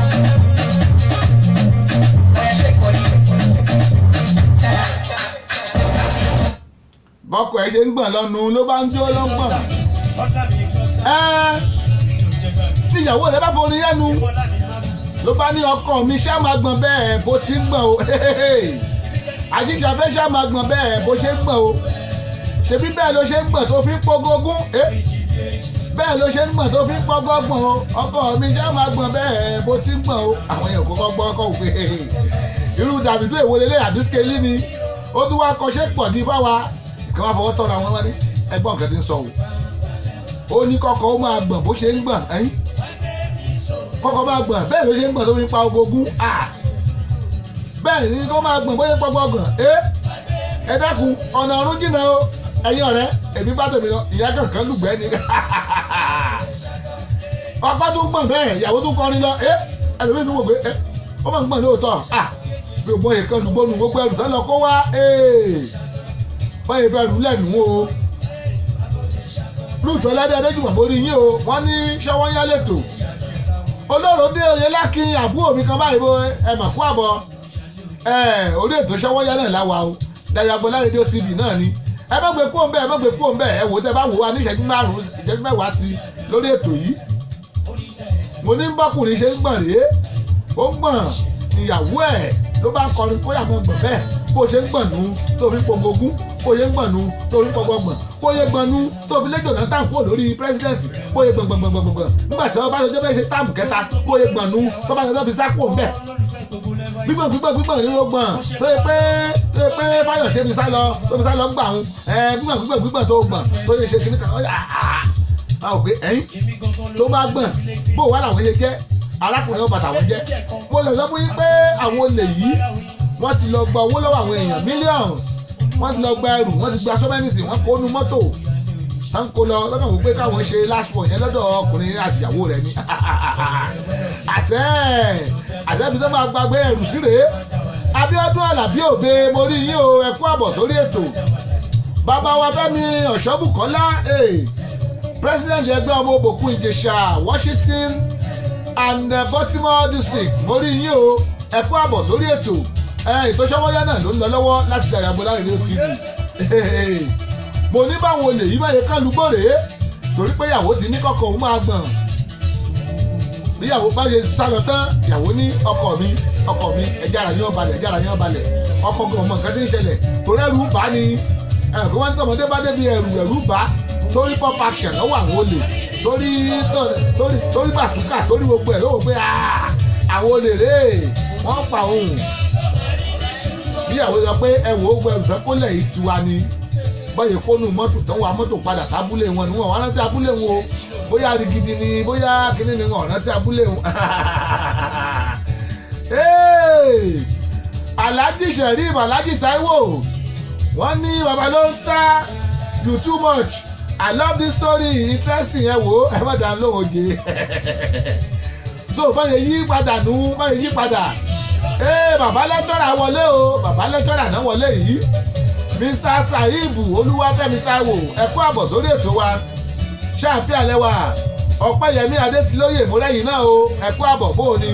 Shake body. Bọ́kọ ẹ̀ ṣe ń gbọ̀n lọ́nu ló bá ń jó ló ń gbọ̀n. Ẹ tí ìyàwó rẹ̀ bá forin yẹnu ló bá ní, "Ọkọ mi, ṣá máa gbọ̀n bẹ́ẹ̀ bó ti ń gbọ̀n o. Àjíṣàfẹ́, ṣá máa gbọ̀n bẹ́ẹ̀ bó ṣe ń gbọ̀n o. Ṣebí bẹ́ẹ̀ ló ṣe ń gbọ̀n tó fi ń pógógún, bẹ́ẹ̀ ló ṣe ń gbọ̀n tó fi ń pọ́gọ́gbọ̀n o. Ọkọ mi, ṣá máa gbọ̀n bẹ́ẹ̀ bó ti ń gbọ̀n o." Àwọn èèyàn kò kọ́ gbọ́ ọkọ̀ òfin irú Dàbídú èwo lélẹ̀ àbí skeli ni ó tún wá kọṣẹ́ pọ̀ ní fáwa kí wọ́n fọwọ́ tọ́ra wọn wá ní ẹgbọ́n nǹkan tí ń sọ o. Ó ní kọ́kọ́ ó máa gbọ̀n bó ṣe ń gbọ̀n, ẹ̀yìn kọ́kọ́ máa gbọ̀n bẹ́ẹ̀ ló ṣe ń gbọ̀n tó fi ń pa ogógún à bẹ́ẹ̀ ni kó máa gbọ̀n bó ṣe ń pọ́gbọ́gbọ̀n. Ẹ ẹ dákun, ọ̀nà ọ̀run jìnnà o. Ẹ̀yin ọ̀rẹ́, èmi bá tèmi lọ. Ìyá kankan lùgbẹ́ ni ọkọ tó ń gbọ̀n bẹ́ẹ̀, ìyàwó tó ń kọrin lọ. Ẹ ẹlòmíì tó wò pé ẹ ó máa ń gbọ̀n lóòótọ́ à bí o bọ́ yẹ kan lùgbọ́nù gbogbo ẹrù tán lọ kó wá báyìí fẹ́ rù lẹ́nu o. Lóòótọ́ ládé Adéjùmọ̀, mórí yín o. Wọ́n ní ṣọwọ́ yá lẹ́tọ̀ olóró dé oyè lákin àbúrò mi kan báyìí bó ẹ mà kú àbọ̀. Orí ètò ṣọwọ́ yá náà láwa o. Dayọ̀ Agboola Rédíò TV náà ni. Ẹ má gbé kúrò ńbẹ̀, ẹ má gbé kúrò ńbẹ̀. Ẹ wò ó, tẹ bá wò wá ní ìṣẹ́jú 5, ìṣẹ́jú 10 sí i lórí ètò yìí. Mo ní bọ́kùnrin ṣe ń gbọ̀n rèé, ó ń gbọ̀n, ìyàwó ẹ̀ ló bá ń kọrin kó yàgbọ́n gbọ̀n bẹ́ẹ̀ bó ṣe ń gbọ̀n nù tó fi pogogún, bó ṣe ń gbọ̀n nù tó fi pọgbọgbọ̀n, bó ṣe gbọ̀n nù tó fi lé Jonathan kúrò lórí president, bó ṣe gbọ̀n gbọ̀n gbọ̀n gbọ̀n gbọ̀n nígbà tí wọ́n bá ṣe fẹ́ ṣe term kẹta, bó ṣe gbọ̀n nù tó bá ṣe fẹ́ fi sá kúrò ńbẹ̀. Gbígbọ̀n gbígbọ̀n gbígbọ̀n ni ó gbọ̀n tó yẹ pé Fáyọ̀ṣe fi sá lọ, tó fi sá lọ ń gbà ń ẹ gbígbọ̀n gbígbọ̀n gbígbọ̀n tó gbọ̀n tó yẹ ṣe kíní kan a ò pé ẹ̀yìn tó bá gbọ̀n bó wà làwọn ṣe jẹ́ arákùnrin ọba tàwọn jẹ́. Mo lè sọ fún yín pé àwọn olè yìí, wọ́n ti lọ gba owó lọ́wọ́ àwọn èèyàn, millions. Wọ́n ti lọ gba ẹrù, wọ́n ti gba so many things. Wọ́n kó nu mọ́tò wọ́n ń kó lọ lọ́kàn wípé káwọn ṣe last one yẹn lọ́dọ̀ ọkùnrin àtìyàwó rẹ̀ ni. Àṣẹ àṣẹ ibi tó máa gbàgbé ẹrù sí rèé. Abíọ́dún Àlàbí Òbe, mo rí yín o, ẹ kú àbọ̀ sórí ètò. Bàbá wa Fẹ́mi Ọ̀ṣọ́bùkọ́lá, president ẹgbẹ́ ọmọ Òbòkun Ìjẹ̀ṣà, Washington and Baltimore district, mo rí yín o, ẹ kú àbọ̀ sórí ètò. Ètò Ṣọwọ́yá náà ló ń lọ lọ́wọ́ láti Dayọ̀ Agboola Rédíò TV. Mo ní báwọn olè yìí báyìí kán lùgbò rèé, torí pé ìyàwó ti ní kọ́kọ́ òun máa gbọ̀n. Bí ìyàwó bá ṣe sá lọ tán, ìyàwó ní, "Ọkọ mi, ọkọ mi, ẹja ara yín ó balẹ̀, ẹja ara yín ó balẹ̀." Ọkọ gan ọmọ nǹkan tí ń ṣẹlẹ̀, torí ẹrù bá ní ẹ̀rù pé wọ́n ní tọmọdé bá débi ẹrù, ẹrù bá, torí pop action lọ́wọ́ àwọn olè, torí torí torí bàtúkà, torí gbogbo ẹ̀ lówó pé àwọn olè rèé, wọ́n pa òun. Bí ìyàwó sọ pé ẹ wò ó, gbọ́ ẹrù tán kólẹ̀ yìí tiwa ni. Bọ́yẹ̀ kónú mọ́tò tán, wa mọ́tò padà sábúlé wọn ni. Wọn wá rántí abúlé wọn o, bóyá rigidi ni, bóyá kíní ni, wọn rántí abúlé wọn. Alhaji Sheriff, Alhaji Taiwo, wọ́n ní baba ló ń ta you too much. I love this story, interesting. Ẹ wò ó, ẹ má dá lóhùn oje. So báyìí yí padà nù, báyìí yí padà. Ee, bàbá lecturer wọlé o, bàbá lecturer náà wọlé yìí. Mr Saheeb Olúwafẹ́mi Táíwò, ẹ kú àbọ̀ sórí ètò wa. Ṣáàpì àlẹ́wà Ọ̀pẹ́yẹmí Adétilóyè, múlẹ́yìn náà o, ẹ kú àbọ̀. Bó o ní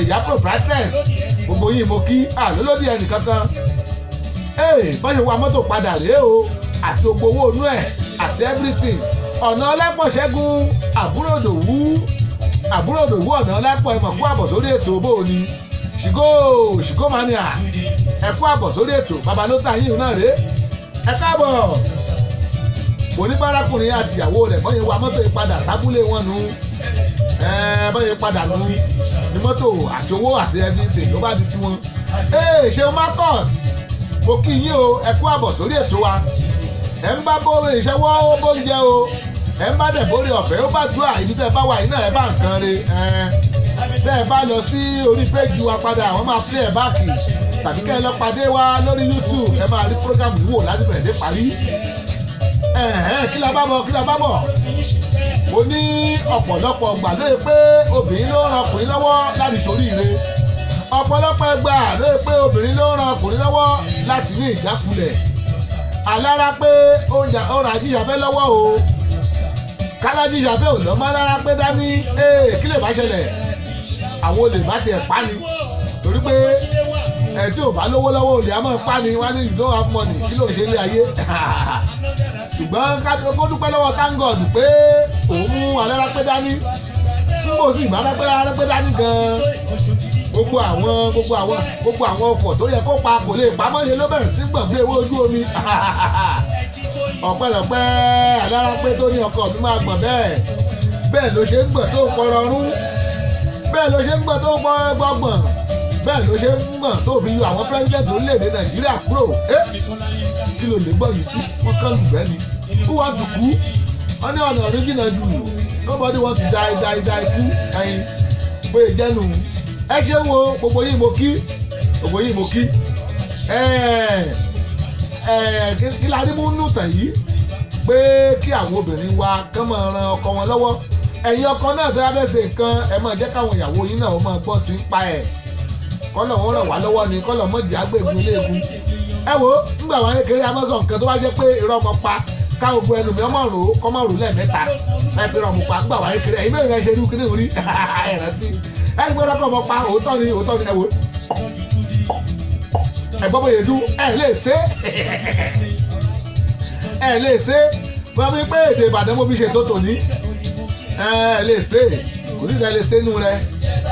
ìyá proprietress, gbogbo yín mo kí àlólódì ẹnì kankan. Báyìí wa mọ́tò padà rèé o, àti gbogbo owó inú ẹ̀ àti everything. Ọ̀nà ọlẹ́pọ̀ Ṣẹ́gun àbúrò Dòwú, àbúrò Dòwú ọ̀nà ọlẹ́pọ̀, ẹ mọ̀ kú àbọ̀ sórí ètò. Bó o ní ṣìgó ṣìgó mania, ẹ kú àbọ̀ sórí ètò. Bàbá ló ta yín náà rèé, ẹ káàbọ̀. Oníbàrákùnrin àti ìyàwó rẹ̀ bọ́yẹn wa mọ́tò ìpadà sábúlé wọn nu, bọ́yẹn padà nu ní mọ́tò àti owó àti everything ló bá di tiwọn. Ee, ṣeun Marcus, mo kí yín o, ẹ kú àbọ̀ sórí ètò wa. Ẹ ń bá bóore ìṣẹ́wọ́ ó bóúnjẹ o, ẹ ń bá dẹ̀ bóore ọ̀fẹ́ ó bá dùà. Ibi tẹ́ ẹ bá wà yín náà, ẹ bá nǹkan re. Tẹ́ ẹ bá lọ sí orí péjì wa padà, wọ́n máa play ẹ̀ back, tàbí kẹ́ ẹ lọ pàdé wa lórí YouTube, ẹ máa rí program wò láti bẹ̀rẹ̀ dé parí. Kí la bá bọ̀? Kí la bá bọ̀? Mo ní ọ̀pọ̀lọpọ̀ gbà lóye pé obìnrin ló ń ran ọkùnrin lọ́wọ́ láti ṣoríire, ọ̀pọ̀lọpọ̀ ẹgbà lóye pé obìnrin ló ń ran ọkùnrin lọ́wọ́ láti ní ìjákulẹ̀. Alára pé ó ra Ajíṣafẹ́ lọ́wọ́ o. Kálájíṣafẹ́ ò lọ́ mọ́ Alára pé dání. Kí lè bá ṣẹlẹ̀? Àwọn olè bá tiẹ̀ pa ni, torí pé ẹ tí ò bá lówó lọ́wọ́, olè á máa pa ni. Wọ́n á ní, "You don't have money, kí ló ń ṣe ilé ayé?" Ṣùgbọ́n kó dúpẹ́ lọ́wọ́, thank God pé òun mú Alára pé dání. Nígbà òsì ìgbà Alára pé dání gan-an, gbogbo àwọn ọkọ̀ tó yẹ kó pa kò lè pamọ́, ṣe ló bẹ̀rẹ̀ sí gbọ̀n bí ewé ojú omi. Ọpẹ́lọpẹ́ Alára pé tó ní ọkọ mi máa gbọ̀n bẹ́ẹ̀. Bẹ́ẹ̀ ló ṣe ń gbọ̀n tó ń pọrọrún, bẹ́ẹ̀ ló ṣe ń gbọ̀n tó ń pọ gbọ̀ngbọ̀n, bẹ́ẹ̀ ló ṣe ń gbọ̀n tó fi yọ àwọn president orílẹ̀-èdè Nàìjíríà kúrò. Ẹ́, kí ló lè gbọ́ yìí sí? Wọ́n kàn lù bẹ́ẹ̀ ni. Who want to kú? Wọ́n ní ọ̀nà original jù. Nobody want to die, die, die. Kú ẹyin pé ìjẹnu. Ẹ ṣeun o, gbogbo yìí mo kí, gbogbo yìí mo kí. Ẹ ẹ, kí la rí mú nù tàn yìí? Pé kí àwọn obìnrin wa kán máa ran ọkọ wọn lọ́wọ́. Ẹ̀yin ọkọ náà tó yá fẹ́ ṣe nǹkan, ẹ máa jẹ́ káwọn ìyàwó yín náà ó máa gbọ́ sí ń pa ẹ̀. Kọ́lọ̀ wọn ràn wá lọ́wọ́ ni, kọ́lọ̀ mọ̀jì àgbègùn iléegun. Ẹ wo, ńgbà wá kékeré, amọ́sọ̀ nǹkan tó bá jẹ́ pé irọ́ ọmọ pa, ká gbogbo ẹnu mi ọmọ rò ó, kọ́ mọ̀ rò lẹ́ẹ̀mẹ́ta ẹ pé irọ́ ọmọ pa. Ńgbà wá kékeré, ẹ̀yin mẹ́rin ẹ ṣe irú kíní orí ẹ rántí ẹni pé irọ́ ọmọ pa? Òótọ́ ni, òótọ́ ni. Ẹ wo, ẹ gbọ́ bóyá dún. Ẹ lè ṣe, ẹ lè ṣe. Wọ́n fi pé èdè Ìbàdàn mo fi ṣètò tòní. Ẹ lè ṣe, kò sí ìdá lè ṣe inú rẹ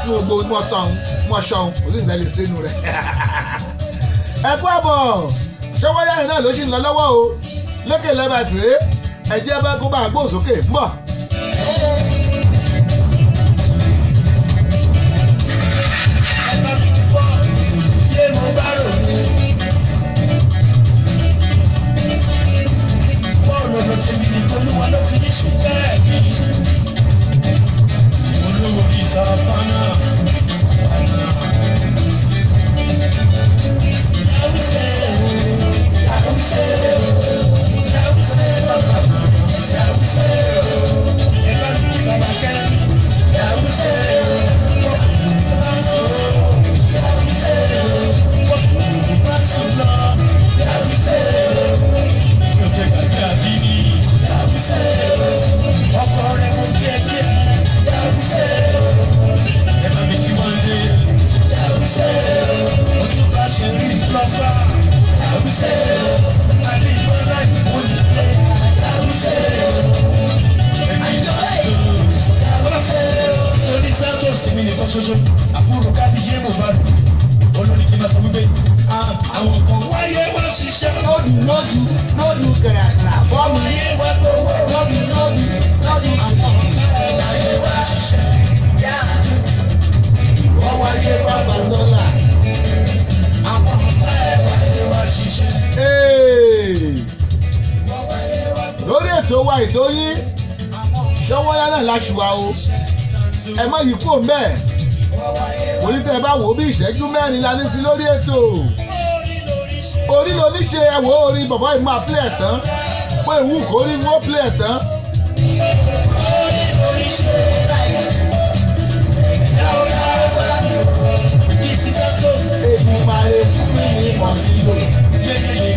ní gbogbo mọ́ sọ̀hún, kò sí ìdá lè ṣe inú rẹ. Ẹ kú àbọ̀. Ṣọwọ́yá yìí náà ló sì ń lọ lọ́wọ́ o. Lékè lẹ́bàá tìrẹ, ẹ jẹ́ bá kó bá gbóhùn sókè ń bọ̀. Ẹ bá mi kọ́ yé mo bá rò ní. Bọ́ọ̀lù ọ̀dọ̀ tèmi ní Olúwa ló fi ní ṣùgbẹ́ mi. Olówó ní Sàfánà, Sàfánà. Yàwùsẹ̀ o, yàwùsẹ̀ o, yàwùsẹ̀ bàbá mi, yàwùsẹ̀ o. Ẹ bá mi kí bàbá kẹ́mi, yàwùsẹ̀ o. Bá sọ, yàwùsẹ̀ o. Bá sùn lọ, yàwùsẹ̀ o. Mi ò jẹ́ gbàgbé àdínní, yàwùsẹ̀ o. Ọkọ rẹ̀ mo kí ẹ kí ẹ, yàwùsẹ̀ o. Ẹ bá mi kí wọ́n dé, yàwùsẹ̀ o. Ojú bá ṣe rí lọ́fà, yàwùsẹ̀ o. Àbí ìmọ̀lá ìmọ̀lẹ̀, yàwùsẹ̀ o. Torí Santos mi nìkan ṣoṣo, àbúrò kábíyé mo bá lù. Olórí kí n máa sọ wípé àwọn kan wáyé wá ṣiṣẹ́. Lódù lódù lódù kẹrẹkẹrẹ fọ́ọ̀mù. Wáyé wá gbowó. Lódù lódù lódù. Àwọn ọ̀gá láyé wá ṣiṣẹ́. Wọ́n wáyé wá gbà dọ́là. Àwọn ọ̀gá láyé wá ṣiṣẹ́. Hey! Lórí ètò wa, ètò yín, Ṣọwọ́yá náà láṣùwà o. Ẹ má yí kúrò mbẹ́. Mo ní tẹ́ ẹ bá wò ó, bí ìṣẹ́jú 4 la ní sí lórí ètò. Orí ló ní ṣe. Ẹ wò ó, orí bàbá yìí máa play ẹ̀ tán pé ìwú kò rí wọ́n play ẹ̀ tán. Orí lórí ṣe láyé. Bíi ti Santos. Èdùmàrè fún mi ní mọ̀ nílò. Yéyéyé.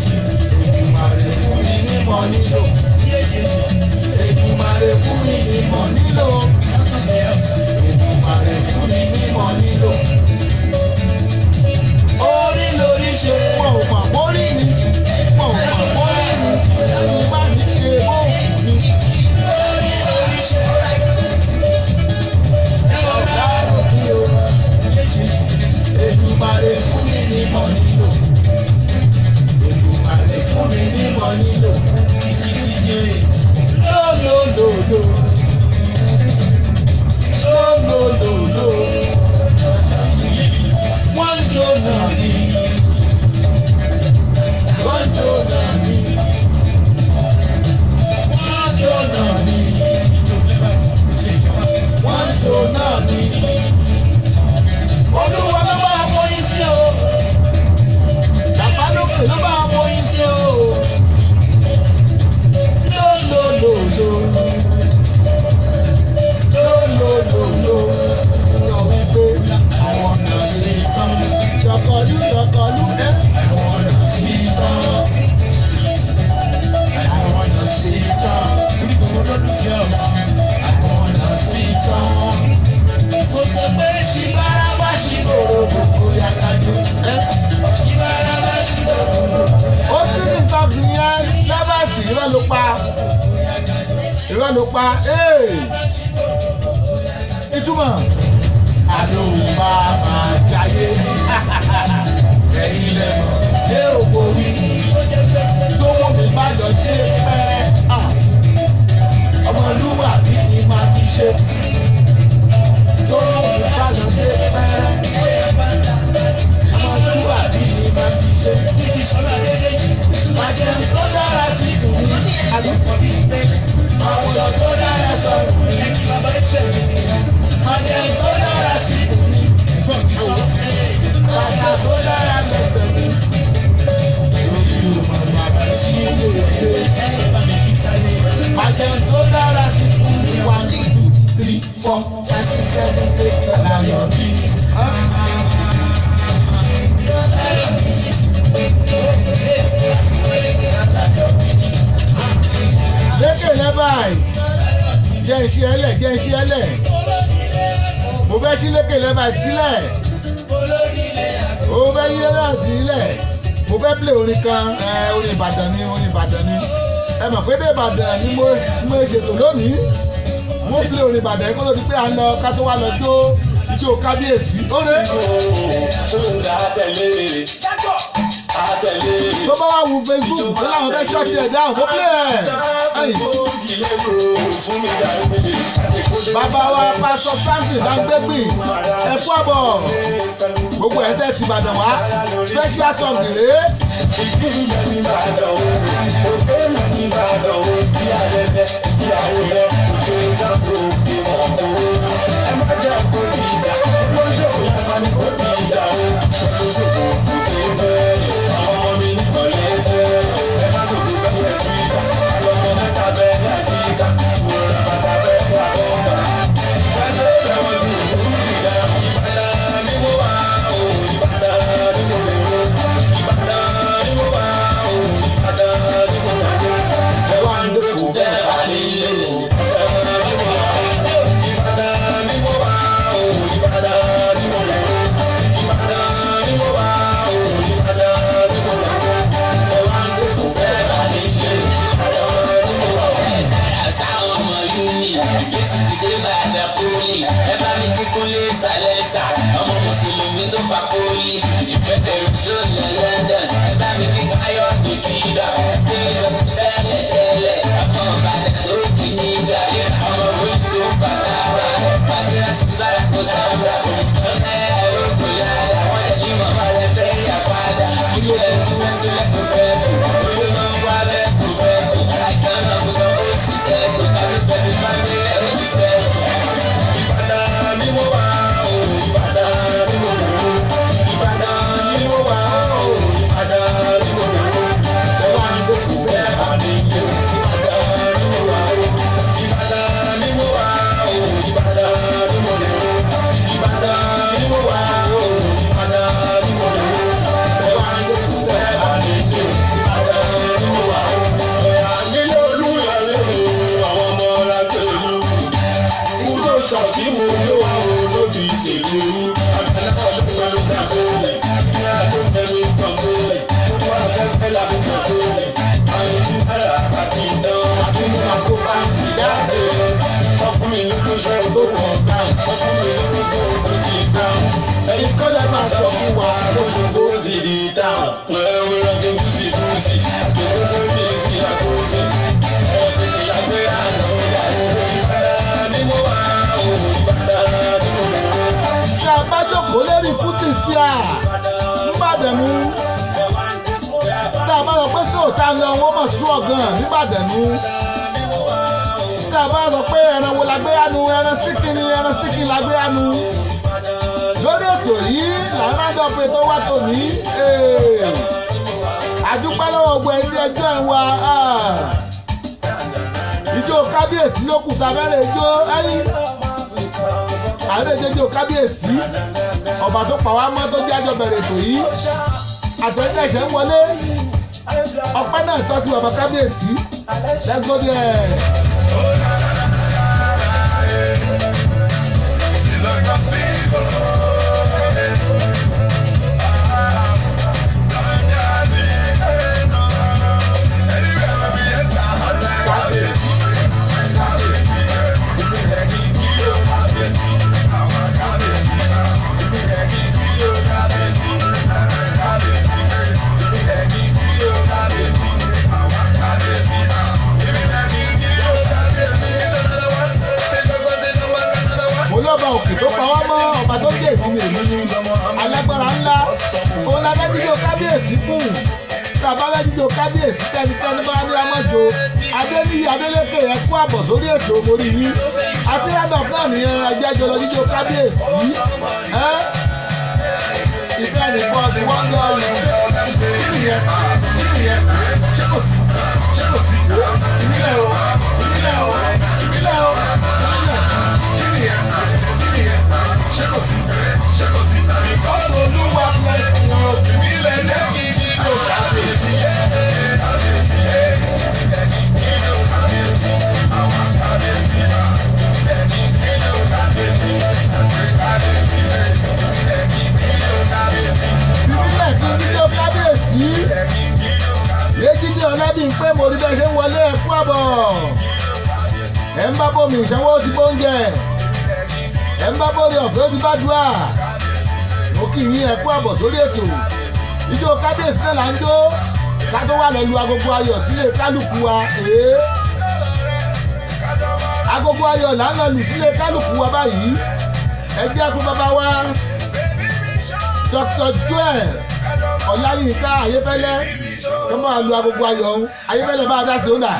Èdùmàrè fún mi ní mọ̀ nílò. Yéyéyé. Èdùmàrè fún mi ní mọ̀ nílò. Santos health. Èdùmàrè fún mi ní mọ̀ nílò. Orí lórí ṣe. Wọn ò mọ̀ mórí mi, wọn ò mọ̀ mórí mi, ẹ̀rù bá mi ṣe bóògùn mi. Orí lórí ṣe. ló pa. Ìtumọ̀ àdóhùn máa máa jayé ẹ̀yin lẹ́mọ̀ dé òkò wí sówó mi bá lọ dé pẹ́ ọmọlúwàbí ni máa fi ṣe sówó mi bá lọ dé pẹ́ ọmọlúwàbí ni máa fi ṣe. Màjẹ̀ tó dára sí ìlú àdúgbò àwùjọ tó dára sọ̀rọ̀ mi. Màjẹ̀ tó dára sí ìlú bàtà tó dára sẹ̀sẹ̀ mi. Màjẹ̀ tó dára sí ìlú one two three four five six seven eight nine ten. Lékè lẹ́bàá jẹ́ iṣẹ́ ẹlẹ̀ jẹ́ iṣẹ́ ẹlẹ̀ mo fẹ́ sí lékè lẹ́bàá sílẹ̀ ó fẹ́ yí ẹlẹ́ sílẹ̀ mo fẹ́ play orin kan ẹ orin Ìbàdàn ni orin Ìbàdàn ni ẹ mọ̀ pé dé Ìbàdàn ni mo ṣètò lónìí mo play orin Ìbàdàn kó tó di pé à ń lọ ká tó wá lọ jó ijó kábíyèsí ó rè tó bá wà wù Facebook tó láwọn fẹ́ ṣọ́ọ̀tì ẹ̀ dáhùn mo play ẹ̀ ẹ̀yìn. Bàbá wa pásọ Samson Bámgbégbìn ẹ kú àbọ̀ gbogbo ẹ̀ tẹ̀ sí Ìbàdàn wá special song rèé. Sí à nìbàdàn nu tá a bá sọ pé sóòtá lọ wọ́n mọ̀ sú ọ̀gàn nìbàdàn nu tá a bá sọ pé ẹran wo la gbé yánu ẹran síkìn ni ẹran síkìn la gbé yánu lórí ètò yìí làwọn àjọ pé tó wá tòní àdúpẹ́ lọ́wọ́ gbogbo ẹni ẹjọ́ ẹ̀ wá ijó kábíyèsí ló kù tá a fẹ́rẹ̀ ijó ẹ̀yìn àárẹ̀ jẹjọ kábíyèsí ọba tó pa wá mọ́ tó jẹ́ àjọ bẹ̀rẹ̀ ètò yìí àtẹ̀jẹ̀ṣẹ̀ ń wọlé ọpẹ́ náà tọ́ sí bàbá kábíyèsí let's go there. pa wá mọ́, ọba tó dé èmi èmi ni alágbára ńlá. Òun la fẹ́ jíjó kábíyèsí fún. Tàbá fẹ́ jíjó kábíyèsí, tẹnikẹ́ni bá ní amọ́jọ. Adéníyí Adélékè, ẹ kú àbọ̀ sórí ètò orí yín. Àti rádọ̀p náà nìyẹn, ẹjẹ́ jọlọ jíjó kábíyèsí. Ẹ́ ìfẹ́ nìkan ni wọ́n lọ rí. Kí nìyẹn? Kí nìyẹn? Ṣé kò sí? Ṣé kò sí? Ìbílẹ̀ o, ìbílẹ̀ o, ìbílẹ̀ o, ìbílẹ̀. Kí nìyẹn? Kí nìyẹn? Ṣé kò sí? Ṣé kò sí? Because Olúwa bless you. Ìbílẹ̀ jẹ́ kí jíjó kábíyèsí. Ìbílẹ̀ kí jíjó kábíyèsí. Yéjídé Ọlábímpé, mo rí bẹ́ẹ̀ ṣe ń wọlé, ẹ kú àbọ̀. Ẹ̀ ń bá bómi ìṣẹ́wó ti bóúnjẹ. Ẹ̀ ń bá bóri ọ̀fẹ́ ó ti bá dùà. Mo kí yín, ẹ kú àbọ̀ sórí ètò. Ijó kábíyèsí náà là ń jó. Ká tó wà lọ lu agogo ayọ̀ sílé kálukú wa. Èé. Agogo ayọ̀ là ń lọ lù sílé kálukú wa báyìí. Ẹ jẹ́ kó bàbá wa Dr. Joel Ọláyínká Ayéfẹ́lẹ́ tó máa lu agogo ayọ̀ ọ̀hún. Ayéfẹ́lẹ́, bá a dá sí ó dà.